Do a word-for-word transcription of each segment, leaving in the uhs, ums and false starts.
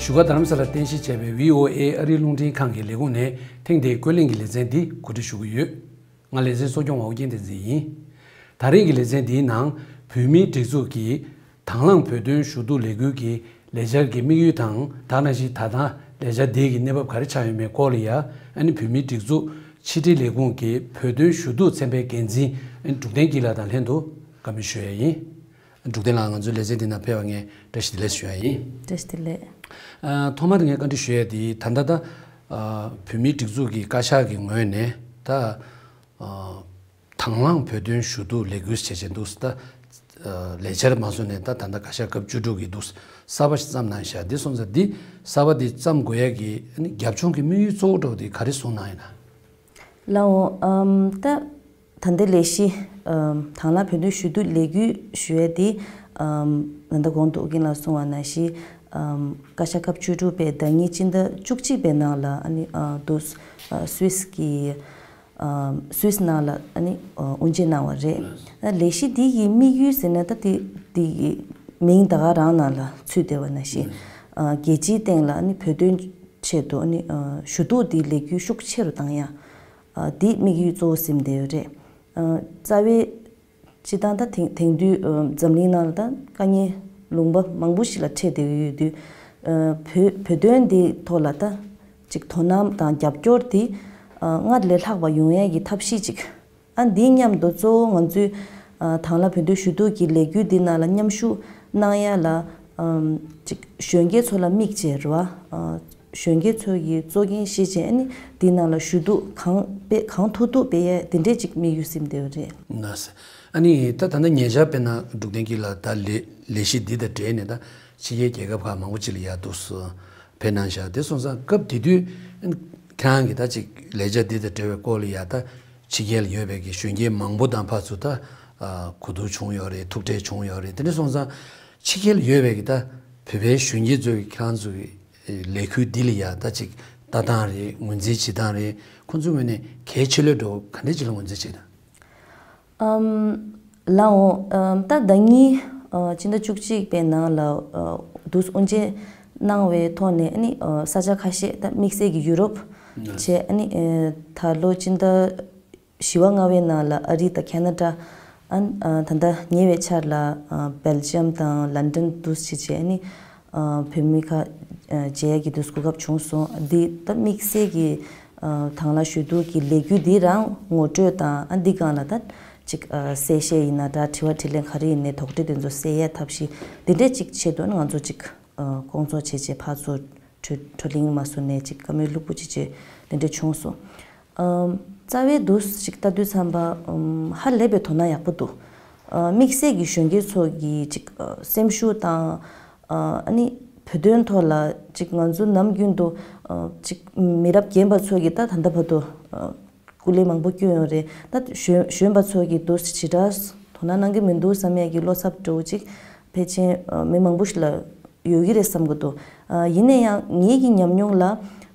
བཞུགས་སྒར་རྡ་རམ་ས་ལར་རྟེན་གཞི་བྱས་པའི་བྷི་ཨོ་ཨེ་ཨ་རིའི་རླུང་འཕྲིན་ཁང་གི་ལས་ཁུངས་ནས་ཐེངས་འདིའི་ཀོས་ལིང་གི་ལེ་ཚན་འདི་གོ་སྒྲིག་ཞུ་གི་ཡོད། ང་ལེ་ཚན་གཙོ་སྐྱོང་བ་ཨོ་རྒྱན་བསྟན་འཛིན་ཡིན། ད་རེས་ཀྱི་ལེ་ཚན་འདིའི་ནང་བོད་མིའི་སྒྲིག་འཛུགས་ཀྱི་དང་བླངས་བོད་དོན་ཞུ་གཏུག་ལས་འགུལ་གྱི་ལས་འཆར་གྱི་དམིགས་ཡུལ་དང་། ད་ག་ནང་བཞིན་ད་ལྟ་ལས་འཆར་དེ་གི་གནས་བབ་ག་རེ་ཆགས་ཡོད་མེད་སྐོར་ལ་ཡ། ཨ་ནི་བོད་མིའི་སྒྲིག་འཛུགས་ཕྱི་དྲིལ་ལས་ཁུངས་ཀྱི་བོད་དོན་ཞུ་གཏུག་ཚན་པའི་འགན་འཛིན་ཨ་ནི་འབྲུག་བསྟན་སྐྱིད་ལགས་དང་ལྷན་དུ་བཀའ་མོལ་ཞུ་ཡ་ཡིན། འབྲུག་བསྟན་ལགས་ང་ཚོའི་ལེ་ཚན་འདི་ནང་ཕེབས་པར་ངས་བཀྲ་ཤིས་བདེ་ལེགས་ཞུ་ཡ་ཡིན། བཀྲ་ཤིས་བདེ་ལེགས། ཨ། ཐོག་མར་ངས་བཀའ་འདྲི་ཞུ་ཡ་དེ་ད་ལྟ་ད། ཨ། བོད་མིའི་སྒྲིག་འཛུགས་ཀྱི་བཀའ་ཤག་གི་ངོས་ནས་ད། ཨ། དང་བླངས་བོད་དོན་ཞུ་གཏུག་ལས་འགུལ་བྱེད་བཞིན་འདུག་ཟེར། ད་ལས་འཆར་མ་བཟོ་ནས་ད་ད་ལྟ་བཀའ་ཤག་སྐབས་བཅུ་དྲུག་གི་འདུག་གསར་པ་ཞིག་བརྩམས་གནང་ཤག་འདི་སོང་ཙང་འདི་གསར་པ་འདི་བརྩམས་དགོས་ཡ་གི་རྒྱབ་ལྗོངས་ཀྱི་དམིགས་ཡུལ་གཙོ་བོ་འདྲ་བོ་འདི་ག་རེ་བཟུང་གནང་ཡིན་ན། ལགས་འོང་། ཨམ། ད་ད་ལྟའི་ལས་གཞི་ཨམ། དང་བླངས་བོད་དོན་ཞུ་གཏུག་ལས་འགུལ་ཞུ་ཡ་འདི་ཨམ། ད་ལྟ་གོང་དུ་ཨོ་རྒྱན་ལགས་གསུངས་པ་ནང་བཞིན་ཨམ། བཀའ་ཤག་སྐབས་བཅུ་དྲུག་པས་ཟླ་ཉིན་སྤྱི་ཟླ་བཅུ་གཅིག་པའི་ནང་ལ་ཨ་ནི་ཨ། འདུག་ཨ། སུད་སི་གི་ཨ། སུད་སི་ནང་ལ་ཨ་ནི་ཨ། དབུ་འབྱེད་གནང་བ་རེད། ཨ། ལས་གཞི་འདི་ཡི་དམིགས་ཡུལ་ཟེར་ན་ད་དེ་དེ་ཡི་མིང་ད་ག་རང་ནང་ལ་ཚུད་བསྡད་པ་ནང་བཞིན། ཨ། རྒྱལ་སྤྱིའི་སྟེང་ལ་ཨ་ནི་བོད་དོན་ཆེད་དུ་ཨ་ནི་ཨ། ཞུ་གཏུག་འདིའི་ལས་འགུལ་ཤུགས་ཆེ་རུ་བཏང་ཡ། ཨ། འདི་དམིགས་ཡུལ་གཙོ་བོ་ཟིན་བསྡད་ཡོད་རེད། ཨ། རྩ་བའི་སྤྱིར་བཏང་ད་དེང་དེང་དུས་ཨ། འཛམ་གླིང་ནང་ལ་ད་དཀའ་ངལ་ལུང་པ་མང་པོ་ཞིག་ལ་འཕྲད་བསྡད་ཡོད་དུས། ཨ། བོད་བོད་དོན་འདིའི་ཐོག་ལ་ད་ཅིག་དོ་སྣང་དང་རྒྱབ་སྐྱོར་འདི་ཨ། སྔར་ལས་ལྷག་པ་ཡོང་ཡས་ཀྱི་ཐབས་ཤེས་ཅིག་ཨ། འདིའི་མཉམ་དུ་གཙོ་བོ་ང་ཚོའི་ཨ། དང་བླངས་བོད་དོན་ཞུ་གཏུག་གི་ལས་འགུལ་འདི་ནང་ལ་མཉམ་ཞུགས་གནང་ཡ་ལ་ཨམ། ཅིག་གཞོན་སྐྱེས་ཚོ་ལ་དམིགས་བྱས་རེད་བ། ཨ། གཞོན་སྐྱེས་ཚོ་གི་གཙོ་འགན་བཞེས་བྱས་ཨ་ནི་འདི་ནང་ལ་ཞུ་གཏུག་གང་སྤེལ་གང་ཐུབ་ཐུབ་སྤེལ་ཡས་དེ་འདྲས་ཅིག་དམིགས་ཡུལ་ཟིན་བསྡད་ཡོད་རེད། ལགས་སོ། ཨ་ནི་ད་ད་ལྟ་ཉེ་ཆར་དཔེར་ན་འབྲུག་བསྟན་སྐྱིད་ལགས་ད་ལས་ལས་གཞི་འདི་དང་འབྲེལ་ནས་ད་ཕྱི་རྒྱལ་རྒྱལ་ཁབ་ཁག་མང་པོ་ཅིག་ལ་ཡར་འདུག་སེ་ཕེབས་གནང་བཞག་དེ་སོང་ཙང་སྐབས་དེ་དུས་ཁྱེད་རང་གིས་ད་ཅིག་ལས་འཆར་འདི་དང་འབྲེལ་བའི་སྐོར་ལ་ཡ་ད་ཕྱི་རྒྱལ་ལ་ཡོད་པའི་གི་གཞོན་སྐྱེས་མང་པོ་དང་ཕར་ཚུར་ད་ཨ། གོ་བསྡུར་བྱུང་ཡོད་རེད། ཐུག་འཕྲད་བྱུང་ཡོད་རེད། དེ་འདྲ་སོང་ཙང་ཕྱི་རྒྱལ་ལ་ཡོད་པའི་གི་ད་བོད་པའི་གཞོན་སྐྱེས་ཚོས་ཁྱེད་རང་ཚོ་གི་ལས་འགུལ་འདི་ལ་ཡ་ད་ཅིག་ལྟ་སྟངས་རེད། ངོས་འཛིན་བྱེད་སྟངས་རེད། ཁོང་ཚོའི་ངོས་ནས་གལ་ཆེ་ལོས་འགྲོ་ག་འདྲ་ཅིག་ལ་ངོས་འཛིན་བྱེད་ད། ཨམ། ལགས་འོང་། ཨམ། ད་ཟླ་ཉིན་ཨ། སྤྱི་ཟླ་བཅུ་གཅིག་པའི་ནང་ལ་ཨ། འདུག་སེ་དབུ་འབྱེད་གནང་བའི་ཐོག་ནས་ཨ་ནི་ཨ། ས་ཆ་ཁ་ཤས་ད་དམིགས་བསལ་གྱི་ཡུ་རོབ་བྱས། ཨ་ནི་ཨ། ད་ལོ་སྤྱི་ཟླ་བཞི་པ་ལྔ་པའི་ནང་ལ་ཨ་རི་དང་ཁེ་ན་ཌ། ཨ། ཨ། ད་ལྟ་ཉེ་བའི་ཆར་ལ་ཨ། སྦེལ་ཇམ་དང་ལན་ཌན་འདུག་སེ་བྱས་བྱས་ཨ་ནི་ཨ། བོད་མི་ཁག་ཨ། མཇལ་ཡག་གི་འདུག་སེ་གོ་སྐབས་བྱུང་སོང་། འདི་ད་དམིགས་བསལ་གྱི་ཨ། དང་བླངས་ཞུ་གཏུག་གི་ལས་འགུལ་འདི་རང་ངོ་སྤྲོད་དང་། ཨ། འདི་སྒང་ལ་ད་ཅིག་ཨ། གསལ་བཤད་ཡིན་ན་འདྲ། དྲི་བ་དྲིས་ལན་ག་རེ་ཡིན་ནའི་དོགས་འདྲི་དེ་ཚོ་སེལ་ཡས་ཐབས་ཤེས་འདི་འདྲས་ཅིག་ཆེད་དུ་ང་ཚོ་ཅིག་ཨ། བསྐོང་ཚོགས་བྱས་བྱས་ཕར་ཚུར་བགྲོ་བགྲོ་གླེང་མ་བཟོ་ནས་ཅིག་བཀའ་མོལ་ལྷུག་པོ་ཅིག་བྱས་དེ་འདྲས་བྱུང་སོང་། ཨམ། རྩ་བའི་འདུག་སེ་ཅིག་ལྟ་དུས་ཙམ་པ། ཨམ། ཧ་ལས་པའི་དོ་སྣང་ཡག་པོ་འདུག་ཨ། དམིགས་བསལ་གྱི་གཞོན་སྐྱེས་ཚོ་གི་ཅིག་ཨ། སེམས་ཤུགས་དང་། ཨ། ཨ་ནི་བོད་དོན་ཐོག་ལ་ཅིག་ང་ཚོ་ནམ་རྒྱུན་དུ་ཨ། ཅིག་མི་རབས་རྒན་པ་ཚོ་གི་ད་ད་ལྟ་བར་དུ་ཨ། སྐུ་ལས་མང་པོ་བསྐྱོན་ཡོད་རེད། ད་གཞོན་གཞོན་པ་ཚོ་གི་འདུག་སེ་ཇི་འདྲ་དོ་སྣང་གནང་གི་མི་འདུག་བསམ་ཡས་ཀྱི་བློ་འཚབ་འདྲ་བོ་ཅིག་ཕལ་ཆེར་ཨ། མི་མང་པོ་ཞིག་ལ་ཡོད་ཀྱི་རེད་བསམ་གྱི་འདུག་ཨ། ཡིན་ན་ཡང་ངེད་ཀྱི་ཉམས་མྱོང་ལ་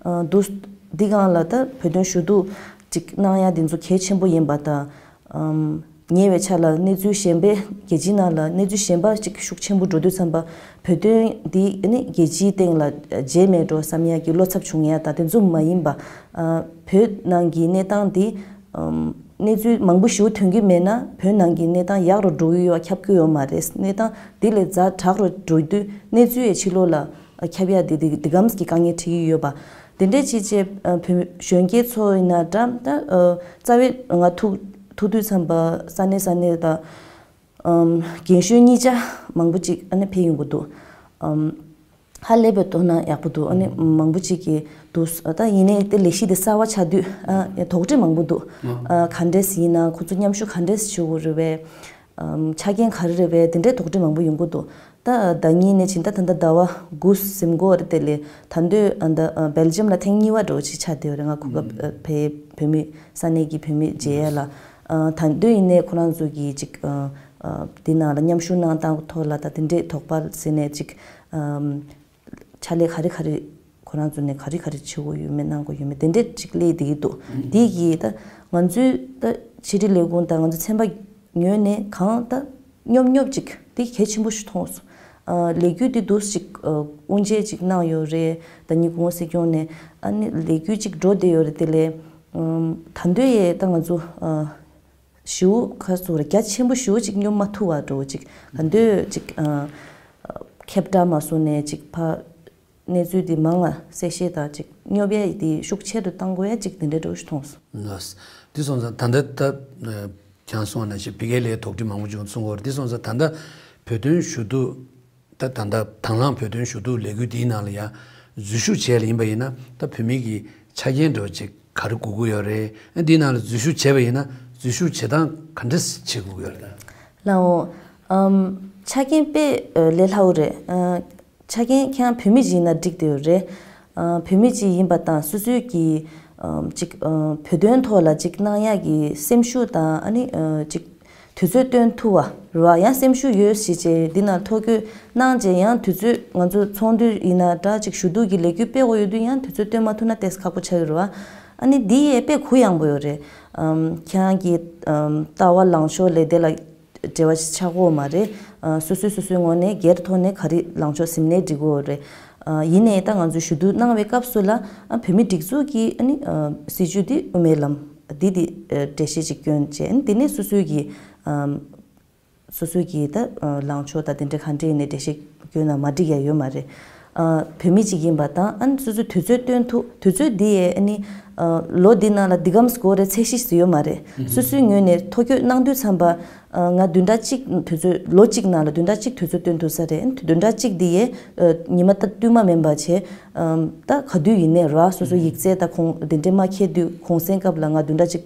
ཨ། འདུག་སེ་འདི་སྒང་ལ་ད་བོད་དོན་ཞུ་གཏུག་ཅིག་གནང་ཡ་འདི་ཚོ་གལ་ཆེན་པོ་ཡིན་པ་དང་། ཨམ། ཉེ་བའི་ཆར་ལ་གནས་ཚུལ་གཞན་པའི་རྒྱལ་སྤྱིའི་ནང་ལ་གནས་ཚུལ་གཞན་པ་ཅིག་ཤུགས་ཆེན་པོ་འགྲོ་དུས་ཙམ་པ། བོད་དོན་འདི་ནི་རྒྱལ་སྤྱིའི་སྟེང་ལ་མཇལ་མེད་འགྲོ་བསམ་ཡ་གི་བློ་འཚབ་བྱུང་ཡ་དང་དེ་ཚོ་མ་ཡིན་པ། ཨ། བོད་ནང་གི་གནས་སྟངས་འདི་ཨམ། གནས་ཚུལ་མང་པོ་ཞིག་ཐོན་གྱི་མེད་ན་བོད་ནང་གི་གནས་སྟངས་ཡག་རུ་འགྲོ་གི་ཡོད་པ་ཁྱབ་ཀྱི་ཡོད་མ་རེད། གནས་སྟངས་འདི་ལས་ཛ་དྲག་རུ་འགྲོ་དུས་གནས་ཚུལ་ཡི་ཕྱི་ལོགས་ལ་ཁྱབ་ཡ་དེ་དེ་དེ་གམ་གྱི་དཀའ་ངལ་འཕྲད་ཀྱི་ཡོད་པ། དེ་འདྲས་བྱས་བྱས་ཨ། བོད་གཞོན་སྐྱེས་ཚོ་ཡིན་ན་འདྲ། ད་ཨ། རྩ་བའི་ང་ཐུག་ཐུག་དུས་ཙམ་པ་ས་གནས་ས་གནས་ད་ཨམ། རྒན་གཞོན་གཉིས་ཆ་མང་པོ་ཅིག་ཨ་ནི་ཕེབས་ཡོང་གི་འདུག་ཨམ། ཧ་ལས་པའི་དོ་སྣང་ཡག་པོ་འདུག་ཨ་ནི་མང་པོ་ཅིག་གིས་འདུག་ད་ཡིན་ནའི་དེ་ལས་གཞི་དེ་གསར་པ་ཆགས་དུས་ཨ། དོགས་འདྲི་མང་པོ་འདུག་ཨ། ག་འདྲས་ཡིན་ན་ཁོ་ཚོ་མཉམ་ཞུགས་ག་འདྲས་བྱེད་དགོས་རེད་པས། ཨམ། ཆ་རྐྱེན་ག་རེ་རེད་པས། དེ་འདྲའི་དོགས་འདྲི་མང་པོ་ཡོང་གི་འདུག་ད་ཟླ་གཉིས་ནས་ཕྱིན་ད་ད་ལྟ་ཟླ་བ་དགུ་ཟིན་གོ་རེད། དེ་ལས་ད་འདོད་ཨ། ད་ཨ། སྦེལ་ཇམ་ལ་ཐེངས་གཉིས་པ་འདྲ་བོ་ཅིག་ཆགས་བསྡད་ཡོད་རེད། ང་གོ་སྐབས་ཨ། བོད་བོད་མི་ས་གནས་ཀྱི་བོད་མི་མཇལ་ཡ་ལ་ཨ། ད་འདོད་ཡིན་ནའི་ཁོ་རང་ཚོ་གི་ཅིག་ཨ། ཨ། འདི་ནང་ལ་མཉམ་ཞུགས་གནང་སྟངས་ཐོག་ལ་ད་དེ་འདྲའི་དོགས་པ་ཟེར་ནས་ཅིག་ཨ། ཕྱག་ལས་ག་རེ་ག་རེ་ཁོ་རང་ཚོ་ནས་ག་རེ་ག་རེ་བྱེད་དགོས་ཡོད་མེད་གནང་དགོས་ཡོད་མེད་དེ་འདྲས་ཅིག་སླེབས་བསྡད་ཀྱི་འདུག་འདི་གིས་ད་ང་ཚོའི་ད་ཕྱི་དྲིལ་ལས་ཁུངས་དང་ང་ཚོ་ཚན་པ་ངོས་ནས་གང་ད་སྙོབ་སྙོབ་ཅིག་འདི་གལ་ཆེན་པོ་ཞིག་མཐོང་སོང་ ཨ་ལས་འགུལ་འདི་འདུག་ཅིག་ཨ་དབུ་འབྱེད་ཅིག་གནང་ཡོད་རེད། ད་ཉིན་གུང་སྲིད་སྐྱོང་ནས་ཨ་ནི་ལས་འགུལ་ཅིག་འགྲོ་བསྡད་ཡོད་རེད། དེ་ལས་ཨམ་ད་འདོད་ཡས་ད་ང་ཚོ་ཨ་ཞེ་པོ་ག་ཚོད་རེད། རྒྱ་ཆེན་པོ་ཞེ་པོ་ཅིག་སྙོབ་མ་ཐུབ་པ་འདྲ་བོ་ཅིག་ག་འདོད་ཅིག་ཨ་ཁྱབ་བསྒྲགས་མ་སོང་ནས་ཅིག་ཕ་གནས་ཚུལ་འདི་མང་ང་གསལ་བཤད་དང་ཅིག་སྙོབ་ཡས་འདི་ཤུགས་ཆེ་རུ་གཏང་དགོས་ཡས་ཅིག་དེ་འདྲ་འདྲ་བོ་ཞིག་མཐོང་སོང་། ལགས། འདི་སོང་ཙང་ད་ལྟ་ད་ཁྱང་སོང་ནང་བཞིན་ཕ་གིའི་ལས་དོགས་འདྲི་མང་པོ་བྱུང་གསུང་གི་ཡོད་རེད། འདི་སོང་ཙང་ད་ལྟ་བོད་དོན་ཞུ་གཏུག་ད་ད་ལྟ་དང་བླངས་བོད་དོན་ཞུ་གཏུག་ལས་འགུལ་འདིའི་ནང་ལ་ཡང་འཛུལ་ཞུགས་བྱས་ལ་ཡིན་པ་ཡིན་ན་ད་བོད་མི་གི་ཆ་རྐྱེན་འདྲ་བོ་ཅིག་ག་རེ་དགོས་ཀྱི་ཡོད་རེད། ཨ་འདིའི་ནང་ལ་འཛུལ་ཞུགས་བྱས་པ་ཡིན་ན་འཛུལ་ཞུགས་བྱེད་སྟངས་ག་འདྲ་བྱེད་དགོས་ཀྱི་ཡོད་རེད། ལགས་འོང་། ཨམ་ཆ་རྐྱེན་དཔེ་ལས་སླ་བོ་རེད། ཨ་ཆ་རྐྱེན་ཁྱེད་རང་བོད་མི་ཅིག་ཡིན་ན་འགྲིག་བསྡད་ཡོད་རེད། ཨ་བོད་མི་ཅིག་ཡིན་པ་དང་སོ་སོའི་གི་ཨམ་ཅིག་ཨ་བོད་དོན་ཐོག་ལ་ཅིག་གནང་ཡག་གི་སེམས་ཤུགས་དང་ཨ་ནི་ཨ་ཅིག་དུས་ཚོད་བཏོན་ཐུབ་པ་རེད་བ། ཡང་སེམས་ཤུགས་ཡོད་ཞེས་བྱས་འདི་ནང་ཐོ་འགོད་གནང་རྗེས་ཡང་དུས་ཚོད་ང་ཚོ་ཚོགས་འདུ་ཡིན་ན་འདྲ་ཅིག་ཞུ་གཏུག་གི་ལས་འགུལ་སྤེལ་དགོས་ཡོད་དུས་ཡང་དུས་ཚོད་བཏོན་མ་ཐུབ་ན་ཏོག་ཙམ་ཁག་པོ་ཆགས་ཀྱི་རེད་བ། ཨ་ནི་འདི་ཡས་དཔེ་གུ་ཡངས་པོ་ཡོད་རེད། ཨམ་ཁྱེད་རང་གི་ཨམ་ལྟ་བ་ལངས་ཕྱོགས་ལས་དེ་ལ་འབྲེལ་བ་ཆགས་ཀྱི་ཡོད་མ་རེད། ཨ་སོ་སོས་སོ་སོའི་ངོས་ནས་སྒེར་ཐོག་ནས་ག་རེ་ལངས་ཕྱོགས་ཟིན་ནའི་འགྲིག་གི་ཡོད་རེད། ཨ་ཡིན་ནའི་ད་ང་ཚོས་ཞུ་གཏུག་གནང་བའི་སྐབས་སུ་ལ་ཨ་བོད་མིའི་སྒྲིག་འཛུགས་ཀྱི་ཨ་ནི་ཨ་སྲིད་བྱུས་འདི་དབུ་མའི་ལམ་འདི་འདི་ཨ་འགྲེལ་བཤད་ཅིག་བསྐྱོན་བྱས། ཨ་ནི་དེ་ནས་སོ་སོའི་གི་ཨམ་སོ་སོའི་གི་ད་ཨ་ལངས་ཕྱོགས་དང་དེ་འདྲ་ག་འདྲ་ཡིན་ནའི་འགྲེལ་བཤད་བསྐྱོན་ན་མ་འགྲིག་ཡ་ཡོད་མ་རེད། ཨ་བོད་མི་ཅིག་ཡིན་པ་དང་ཨ་ནི་སོ་སོའི་དུས་ཚོད་བཏོན་ཐུབ། དུས་ཚོད་འདི་ཡས་ཨ་ནི་ཨ་ལོ་འདི་ནང་ལ་འདི་གམ་དགོས་རེད་ཚད་གཞི་ཞིག་ཡོད་མ་རེད། སོ་སོའི་ངོས་ནས་ཐོ་འགོད་གནང་དུས་ཙམ་པ་ཨ་ང་བདུན་ཕྲག་གཅིག་དུས་ཚོད་ལོ་གཅིག་ནང་ལ་བདུན་ཕྲག་གཅིག་དུས་ཚོད་བཏོན་ཐུབ་ས་རེད། བདུན་ཕྲག་གཅིག་འདི་ཡས་ཨ་ཉི་མ་ད་བསྟུད་མ་མིན་པ་བྱས་ཨ་ད་ག་དུས་ཡིན་ནའི་ར་སོ་སོ་ཡིག་ཚད་དང་གོང་དེ་འདྲས་མ་འཁྱེར་དུས་གུང་སེང་སྐབས་ལ་ང་བདུན་ཕྲག་གཅིག་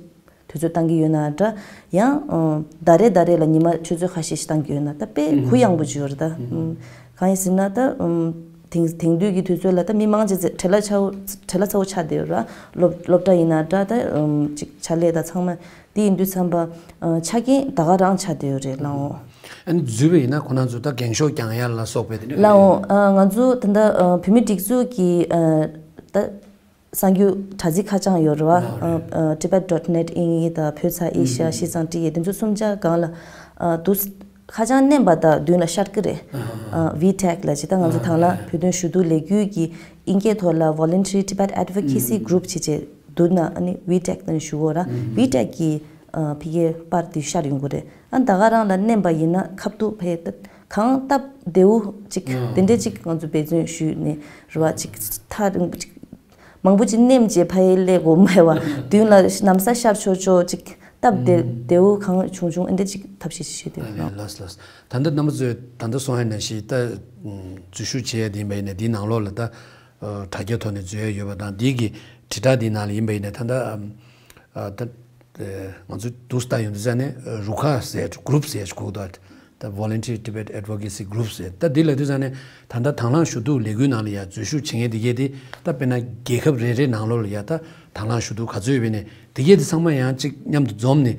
དུས་ཚོད་བཏང་གི་ཡོད་ན་འདྲ། ཡང་ཨ་ཟླ་རེ་ཟླ་རེ་ལ་ཉི་མ་ཆུ་ཚོད་ཁ་ཤས་ཤིག་བཏང་གི་ཡོད་ན་ད་དཔེ་གུ་ཡངས་པོ་ཅིག་ཡོད་རེད་ད། ཨུམ། གང་ཡིན་ཟེར་ན་ད་ཨུམ་དེང་དེང་དུས་ཀྱི་དུས་ཚོད་ལ་ད་མི་མང་ཆེ་ཚོ་བྲེལ་བ་ཚ་བོ་བྲེལ་བ་ཚ་བོ་ཆགས་བསྡད་ཡོད་རེད། སློབ་སློབ་གྲྭ་ཡིན་ན་འདྲ་ད་ཨུམ་ཅིག་ཕྱག་ལས་དང་ཚང་མ་དེ་ཡིན་དུས་ཙམ་པ་ཨ་ཆ་རྐྱེན་ད་ག་རང་ཆགས་བསྡད་ཡོད་རེད་ལགས་འོང་། ཨ་ནི་འཛུལ་བ་ཡིན་ན་ཁོ་རང་ཚོ་ད་འགེངས་ཤོག་རྒྱག་ཡ་ལ་སོགས་པའི་དེ་འདྲ་ལགས་འོང་། ཨ་ང་ཚོ་ད་ལྟ་ཨ་བོད་མིའི་སྒྲིག་འཛུགས་ཀྱི་ཨ་ད། གསར་འགྱུར་དྲ་ཚིགས་ཁ་བྱང་ཡོད་རེད་བ། ཨ་རེད། ཨ་ཨ་tibet dot net དབྱིན་ཡིག་དང་བོད་ཚགས་ཨེ་ཤ་ཨ་ཤེས་ཚང་ཊི་ཨེ་དེ་ཚོ་གསུམ་ཆ་སྒང་ལ་ཨ་འདུག་ཁ་བྱང་བསྣན་པ་དང་མདུན་ལ་ཤར་གི་རེད། ཨ་ཨ་ཨ་VTAG ལ་ཅི་ད་ང་ཚོ་ཨ་དང་བླངས་ཨ་བོད་དོན་ཞུ་གཏུག་ལས་འགུལ་གྱི་དབྱིན་སྐད་ཐོག་ལ་Voluntary Tibet Advocacy Group ཅེས་བྱས་འདུག་ན་ཨ་ནི་VTAG ནས་ཞུ་གོ་ར། ཨ་ཨ་VTAG གི་ཨ་ཕ་གིའི་པར་དེ་ཤར་ཡོང་གི་རེད། ཨ་ད་ག་རང་ལ་བསྣན་པ་ཡིན་ན་ཁ་ཐུག་ཕ་གིའི་གང་སྟབས་བདེ་བོ་ཅིག་ཨ་དེ་འདྲས་ཅིག་ང་ཚོ་འབད་བརྩོན་ཞུས་ནས་རེད་བ། ཅིག་ཐག་རིང་པོ་ཅིག་མང་པོ་ཅིག་མནན་བྱས་ཕ་ཡི་སླེབས་དགོས་མེད་བ། མདུན་ལ་ནམ་ས་ཤར་ཆོག་ཆོག་ཅིག་སྟབས་བདེ་ཨུམ། བདེ་བོ་གང་བྱུང་བྱུང་ཨེ་འདྲ་ཅིག་ཐབས་ཤེས་ཤིག་བྱེད་དུས་ཨ་ནི་ལགས་ལགས། ད་ལྟ་རྣམ་པ་ཚོས་ད་ལྟ་གསུངས་ཡ་ནང་བཞིན་ད་ཨུམ་འཛུལ་ཞུགས་བྱེད་ཡ་དེ་ཡིན་པ་ཡིན་ན་འདིའི་ནང་ལོགས་ལ་ད་ཨ་དྲ་རྒྱ་ཐོག་ནས་འཛུལ་ཡ་ཡོད་པ་དང་འདི་གི་དྲིལ་བསྒྲགས་འདིའི་ནང་ལ་ཡིན་པ་ཡིན་ན་ད་ལྟ་ཨམ་ཨ་ད་ཨ་ང་ཚོ་འདུག་སེ་ལྟ་ཡོང་དུས་ཙང་ནས་ཨ་རུ་ཁག་ཟེར་གུ་རུབ་ཟེར་ཞིག་གོ་གི་འདུག་ད་Voluntary Tibet Advocacy Groups ཟེར། ད་འདི་ལབ་དུས་ཙང་ནས་ད་ལྟ་དང་བླངས་ཞུ་གཏུག་ལས་འགུལ་ནང་ལ་ཡ་འཛུལ་ཞུགས་བྱེད་མཁན་འདི་གས་དེ་ད་དཔེར་ན་རྒྱལ་ཁབ་རེ་རེ་ནང་ལོགས་ལ་ཡ་ད་དང་བླངས་ཞུ་གཏུག་ག་ཚོད་ཡོད་པ་ཡིན་ནའི་འདི་གས་དེ་ཚང་མ་ཡང་གཅིག་མཉམ་དུ་འཛོམས་ནས་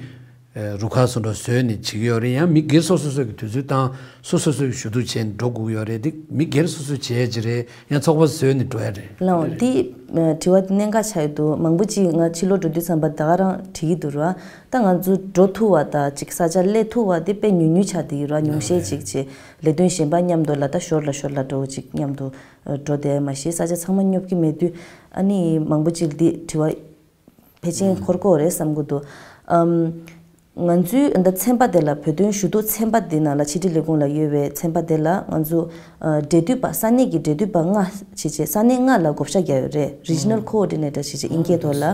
ཨ་རུ་ཁག་སུ་འགྲོ་བཟོས་ནས་བྱེད་ཀྱི་ཡོད་རེད། ཡང་མི་སྒེར་སོ་སོ་སོ་གི་དུས་ཚོད་བཏང་སོ་སོ་སོ་གི་ཞུ་གཏུག་བྱས་འགྲོ་དགོས་ཀྱི་ཡོད་རེད། འདི་མི་སྒེར་སོ་སོས་བྱས་ཀྱི་རེད། ཡང་ཚོགས་པ་བཟོས་ནས་འགྲོ་ཡ་རེད། ལགས་འོང་། འདི་ཨ་དྲི་བ་འདི་གནད་འགག་ཆགས་ཡོད་འདུག་མང་པོ་ཅིག་ང་ཕྱི་ལོགས་འགྲོ་དུས་ཙམ་པ་ད་ག་རང་དྲི་གི་འདུག་ར། ད་ང་ཚོ་འགྲོ་ཐུབ་པ་དང་ཅིག་ས་ཆ་སླེབས་ཐུབ་པ་འདི་དཔེ་ཉུང་ཉུང་ཆགས་བསྡད་ཡོད་ར། ཉུང་ཤས་ཅིག་བྱས་ལས་དོན་གཞན་པ་མཉམ་དུ་ལ་ད་ཞོར་ལ་ཞོར་ལ་འགྲོ་ཅིག་མཉམ་དུ་ཨ་འགྲོ་བསྡད་མ་ཤེས་ས་ཆ་ཚང་མ་སྙོབ་ཀྱི་མེད་དུས་ཨ་ནི་མང་པོ་ཅིག་འདི་དྲི་བ་ཕལ་ཆེར་འཁོར་གྱི་ཡོད་རེད་བསམ་གྱི་འདུག་ཨམ། ང་ཚོའི་འདི་ཚན་པ་དེ་ལ་བོད་དོན་ཞུ་གཏུག་ཚན་པ་དེ་ནང་ལ་ཕྱི་དྲིལ་ལས་ཁུངས་ལ་ཡོད་པའི་ཚན་པ་དེ་ལ་ང་ཚོ་ཨ་འབྲེལ་མཐུད་པ་ས་གནས་ཀྱི་འབྲེལ་མཐུད་པ་ལྔ་བྱས་བྱས་ས་གནས་ལྔ་ལ་བགོ་བཤའ་བརྒྱབ་ཡོད་རེད། Regional Coordinator བྱས་བྱས་དབྱིན་སྐད་ཐོག་ལ།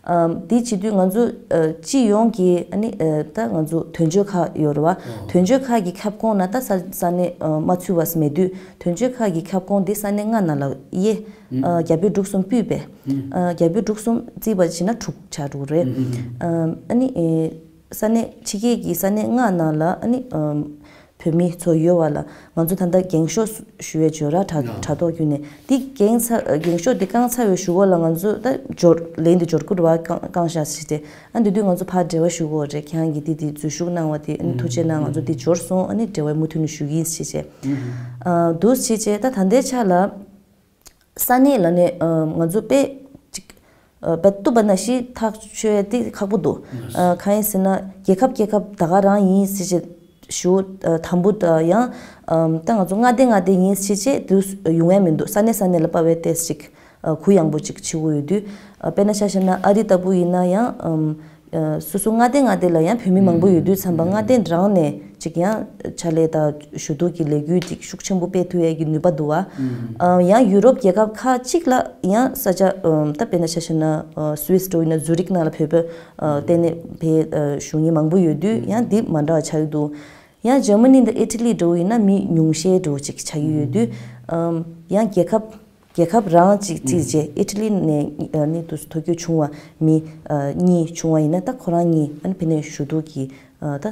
ཨམ་དེ་བྱེད་དུས་ང་ཚོ་ཨ་སྤྱི་ཡོངས་ཀྱི་ཨ་ནི་ཨ་ད་ང་ཚོ་དོན་གཅོད་ཁག་ཡོད་རེད་བ། དོན་གཅོད་ཁག་གི་ཁྱབ་ཁོངས་ན་ད་ས་ས་གནས་ཨ་མ་ཚུད་པ་མེད་དུས་དོན་གཅོད་ཁག་གི་ཁྱབ་ཁོངས་དེ་ས་གནས་ལྔ་ནང་ལ་དབྱེ། ཨ་རྒྱ་བོད་འབྲུག་གསུམ་སྤུས་པས། ཨ་རྒྱ་བོད་འབྲུག་གསུམ་བརྩིས་པ་བྱས་ན་དྲུག་ཆགས་འགྲོ་གི་རེད། ཨ་ཨ་ནི་ཨེ་ས་གནས་ཕྱི་རྒྱལ་གྱི་ས་གནས་ལྔ་ནང་ལ་ཨ་ནི་ཨ་བོད་མི་ཚོ་ཡོད་པ་ལ་ང་ཚོ་ད་ལྟ་འགེངས་ཤོག་ཞུ་ཡས་བྱོས་ར། དྲ་དྲ་ཐོག་བརྒྱུད་ནས་འདི་འགེངས་ཚར་འགེངས་ཤོག་འདི་བསྐངས་ཚར་བའི་གཞུག་གུ་ལ་ང་ཚོ་ད་འབྱོར་ལན་འདི་འབྱོར་གྱི་རེད་བ། བསྐངས་བསྐངས་བཞག་ཟེར་ཏེ་ཨ་འདི་དུས་ང་ཚོ་ཕར་འབྲེལ་བ་ཞུ་དགོས་རེད། ཁྱེད་རང་གིས་འདི་འདི་འཛུལ་ཞུགས་གནང་བ་དེ་ཨ་ནི་ཐུགས་རྗེ་གནང་། ང་ཚོ་འདི་འབྱོར་སོང་། ཨ་ནི་འབྲེལ་བ་མུ་མཐུད་ནས་ཞུ་གི་ཡིན་ཞེས་བྱས། ཨ་འདུག་ཞེས་བྱས་ད་ད་ལྟའི་ཆ་ལ། ས་གནས་ལ་ནས་ཨ་ང་ཚོ་དཔེ་ཅིག་ཨ་དཔེ་བཏུབ་པ་ནང་བཞིན་ཐག་ཆོད་ཡ་དེ་ཁག་པོ་འདུག་ཨ་གང་ཡིན་ཟེར་ན་རྒྱལ་ཁབ་རྒྱལ་ཁབ་ད་ག་རང་ཡིན་ཟེར་བྱས་ ཞུ་དང་པོ་དང་ཡང་ད་ང་ཚོ་མངའ་སྡེ་མངའ་སྡེ་ཡིན་ཕྱིན་ཆད་དུ་ཡོང་ཡ་མི་འདུག་ས་གནས་ས་གནས་ལ་དཔའ་བའི་ཏེས་ཅིག་གུ་ཡངས་པོ་ཅིག་བྱེད་དགོས་ཡོད་དུས། དཔེར་ན་ཆ་བཞག་ན་ཨ་རི་ལྟ་བུ་ཡིན་ན་ཡང་སོ་སོ་མངའ་སྡེ་མངའ་སྡེ་ལ་ཡང་བོད་མི་མང་པོ་ཡོད་དུས་ཙམ་པ་མངའ་སྡེ་རང་ནས་ཅིག་ཡང་ཕྱག་ལས་དང་ཞུ་གཏུག་གི་ལས་འགུལ་ཅིག་ཤུགས་ཆེན་པོ་སྤེལ་ཐུབ་ཡ་གི་ནུས་པ་འདུག་བ། ཡང་ཡུ་རོབ་རྒྱལ་ཁབ་ཁག་ཅིག་ལ་ཡང་ས་ཆ་ད་དཔེར་ན་ཆ་བཞག་ན་སུད་སི་འདྲ་བོ་ཡིན་ན་ཛུ་རིག་ནང་ལ་བོད་པ་ལྟེ་གནས་བོད་བཞུགས་མཁན་མང་པོ་ཡོད་དུས་ཡང་འདི་མ་འདྲ་བ་ཆགས་ཀྱི་འདུག་ཡང་ཇར་མ་ནི་དང་ཨི་ཊ་ལི་འདྲ་བོ་ཡིན་ན་མི་ཉུང་ཤས་འདྲ་བོ་ཅིག་ཆགས་ཀྱི་ཡོད་དུས། ཡང་རྒྱལ་ཁབ་རྒྱལ་ཁབ་རང་ཅིག་བརྩིས་རྗེས་ཨི་ཊ་ལི་ནས་ནི་དུ་ཐོ་བཀོད་བྱུང་བ་མི་གཉིས་བྱུང་བ་ཡིན་ན་ད་ཁོ་རང་གཉིས་ཨ་ནི་ཕ་ནས་ཞུ་གཏུག་གི་ད་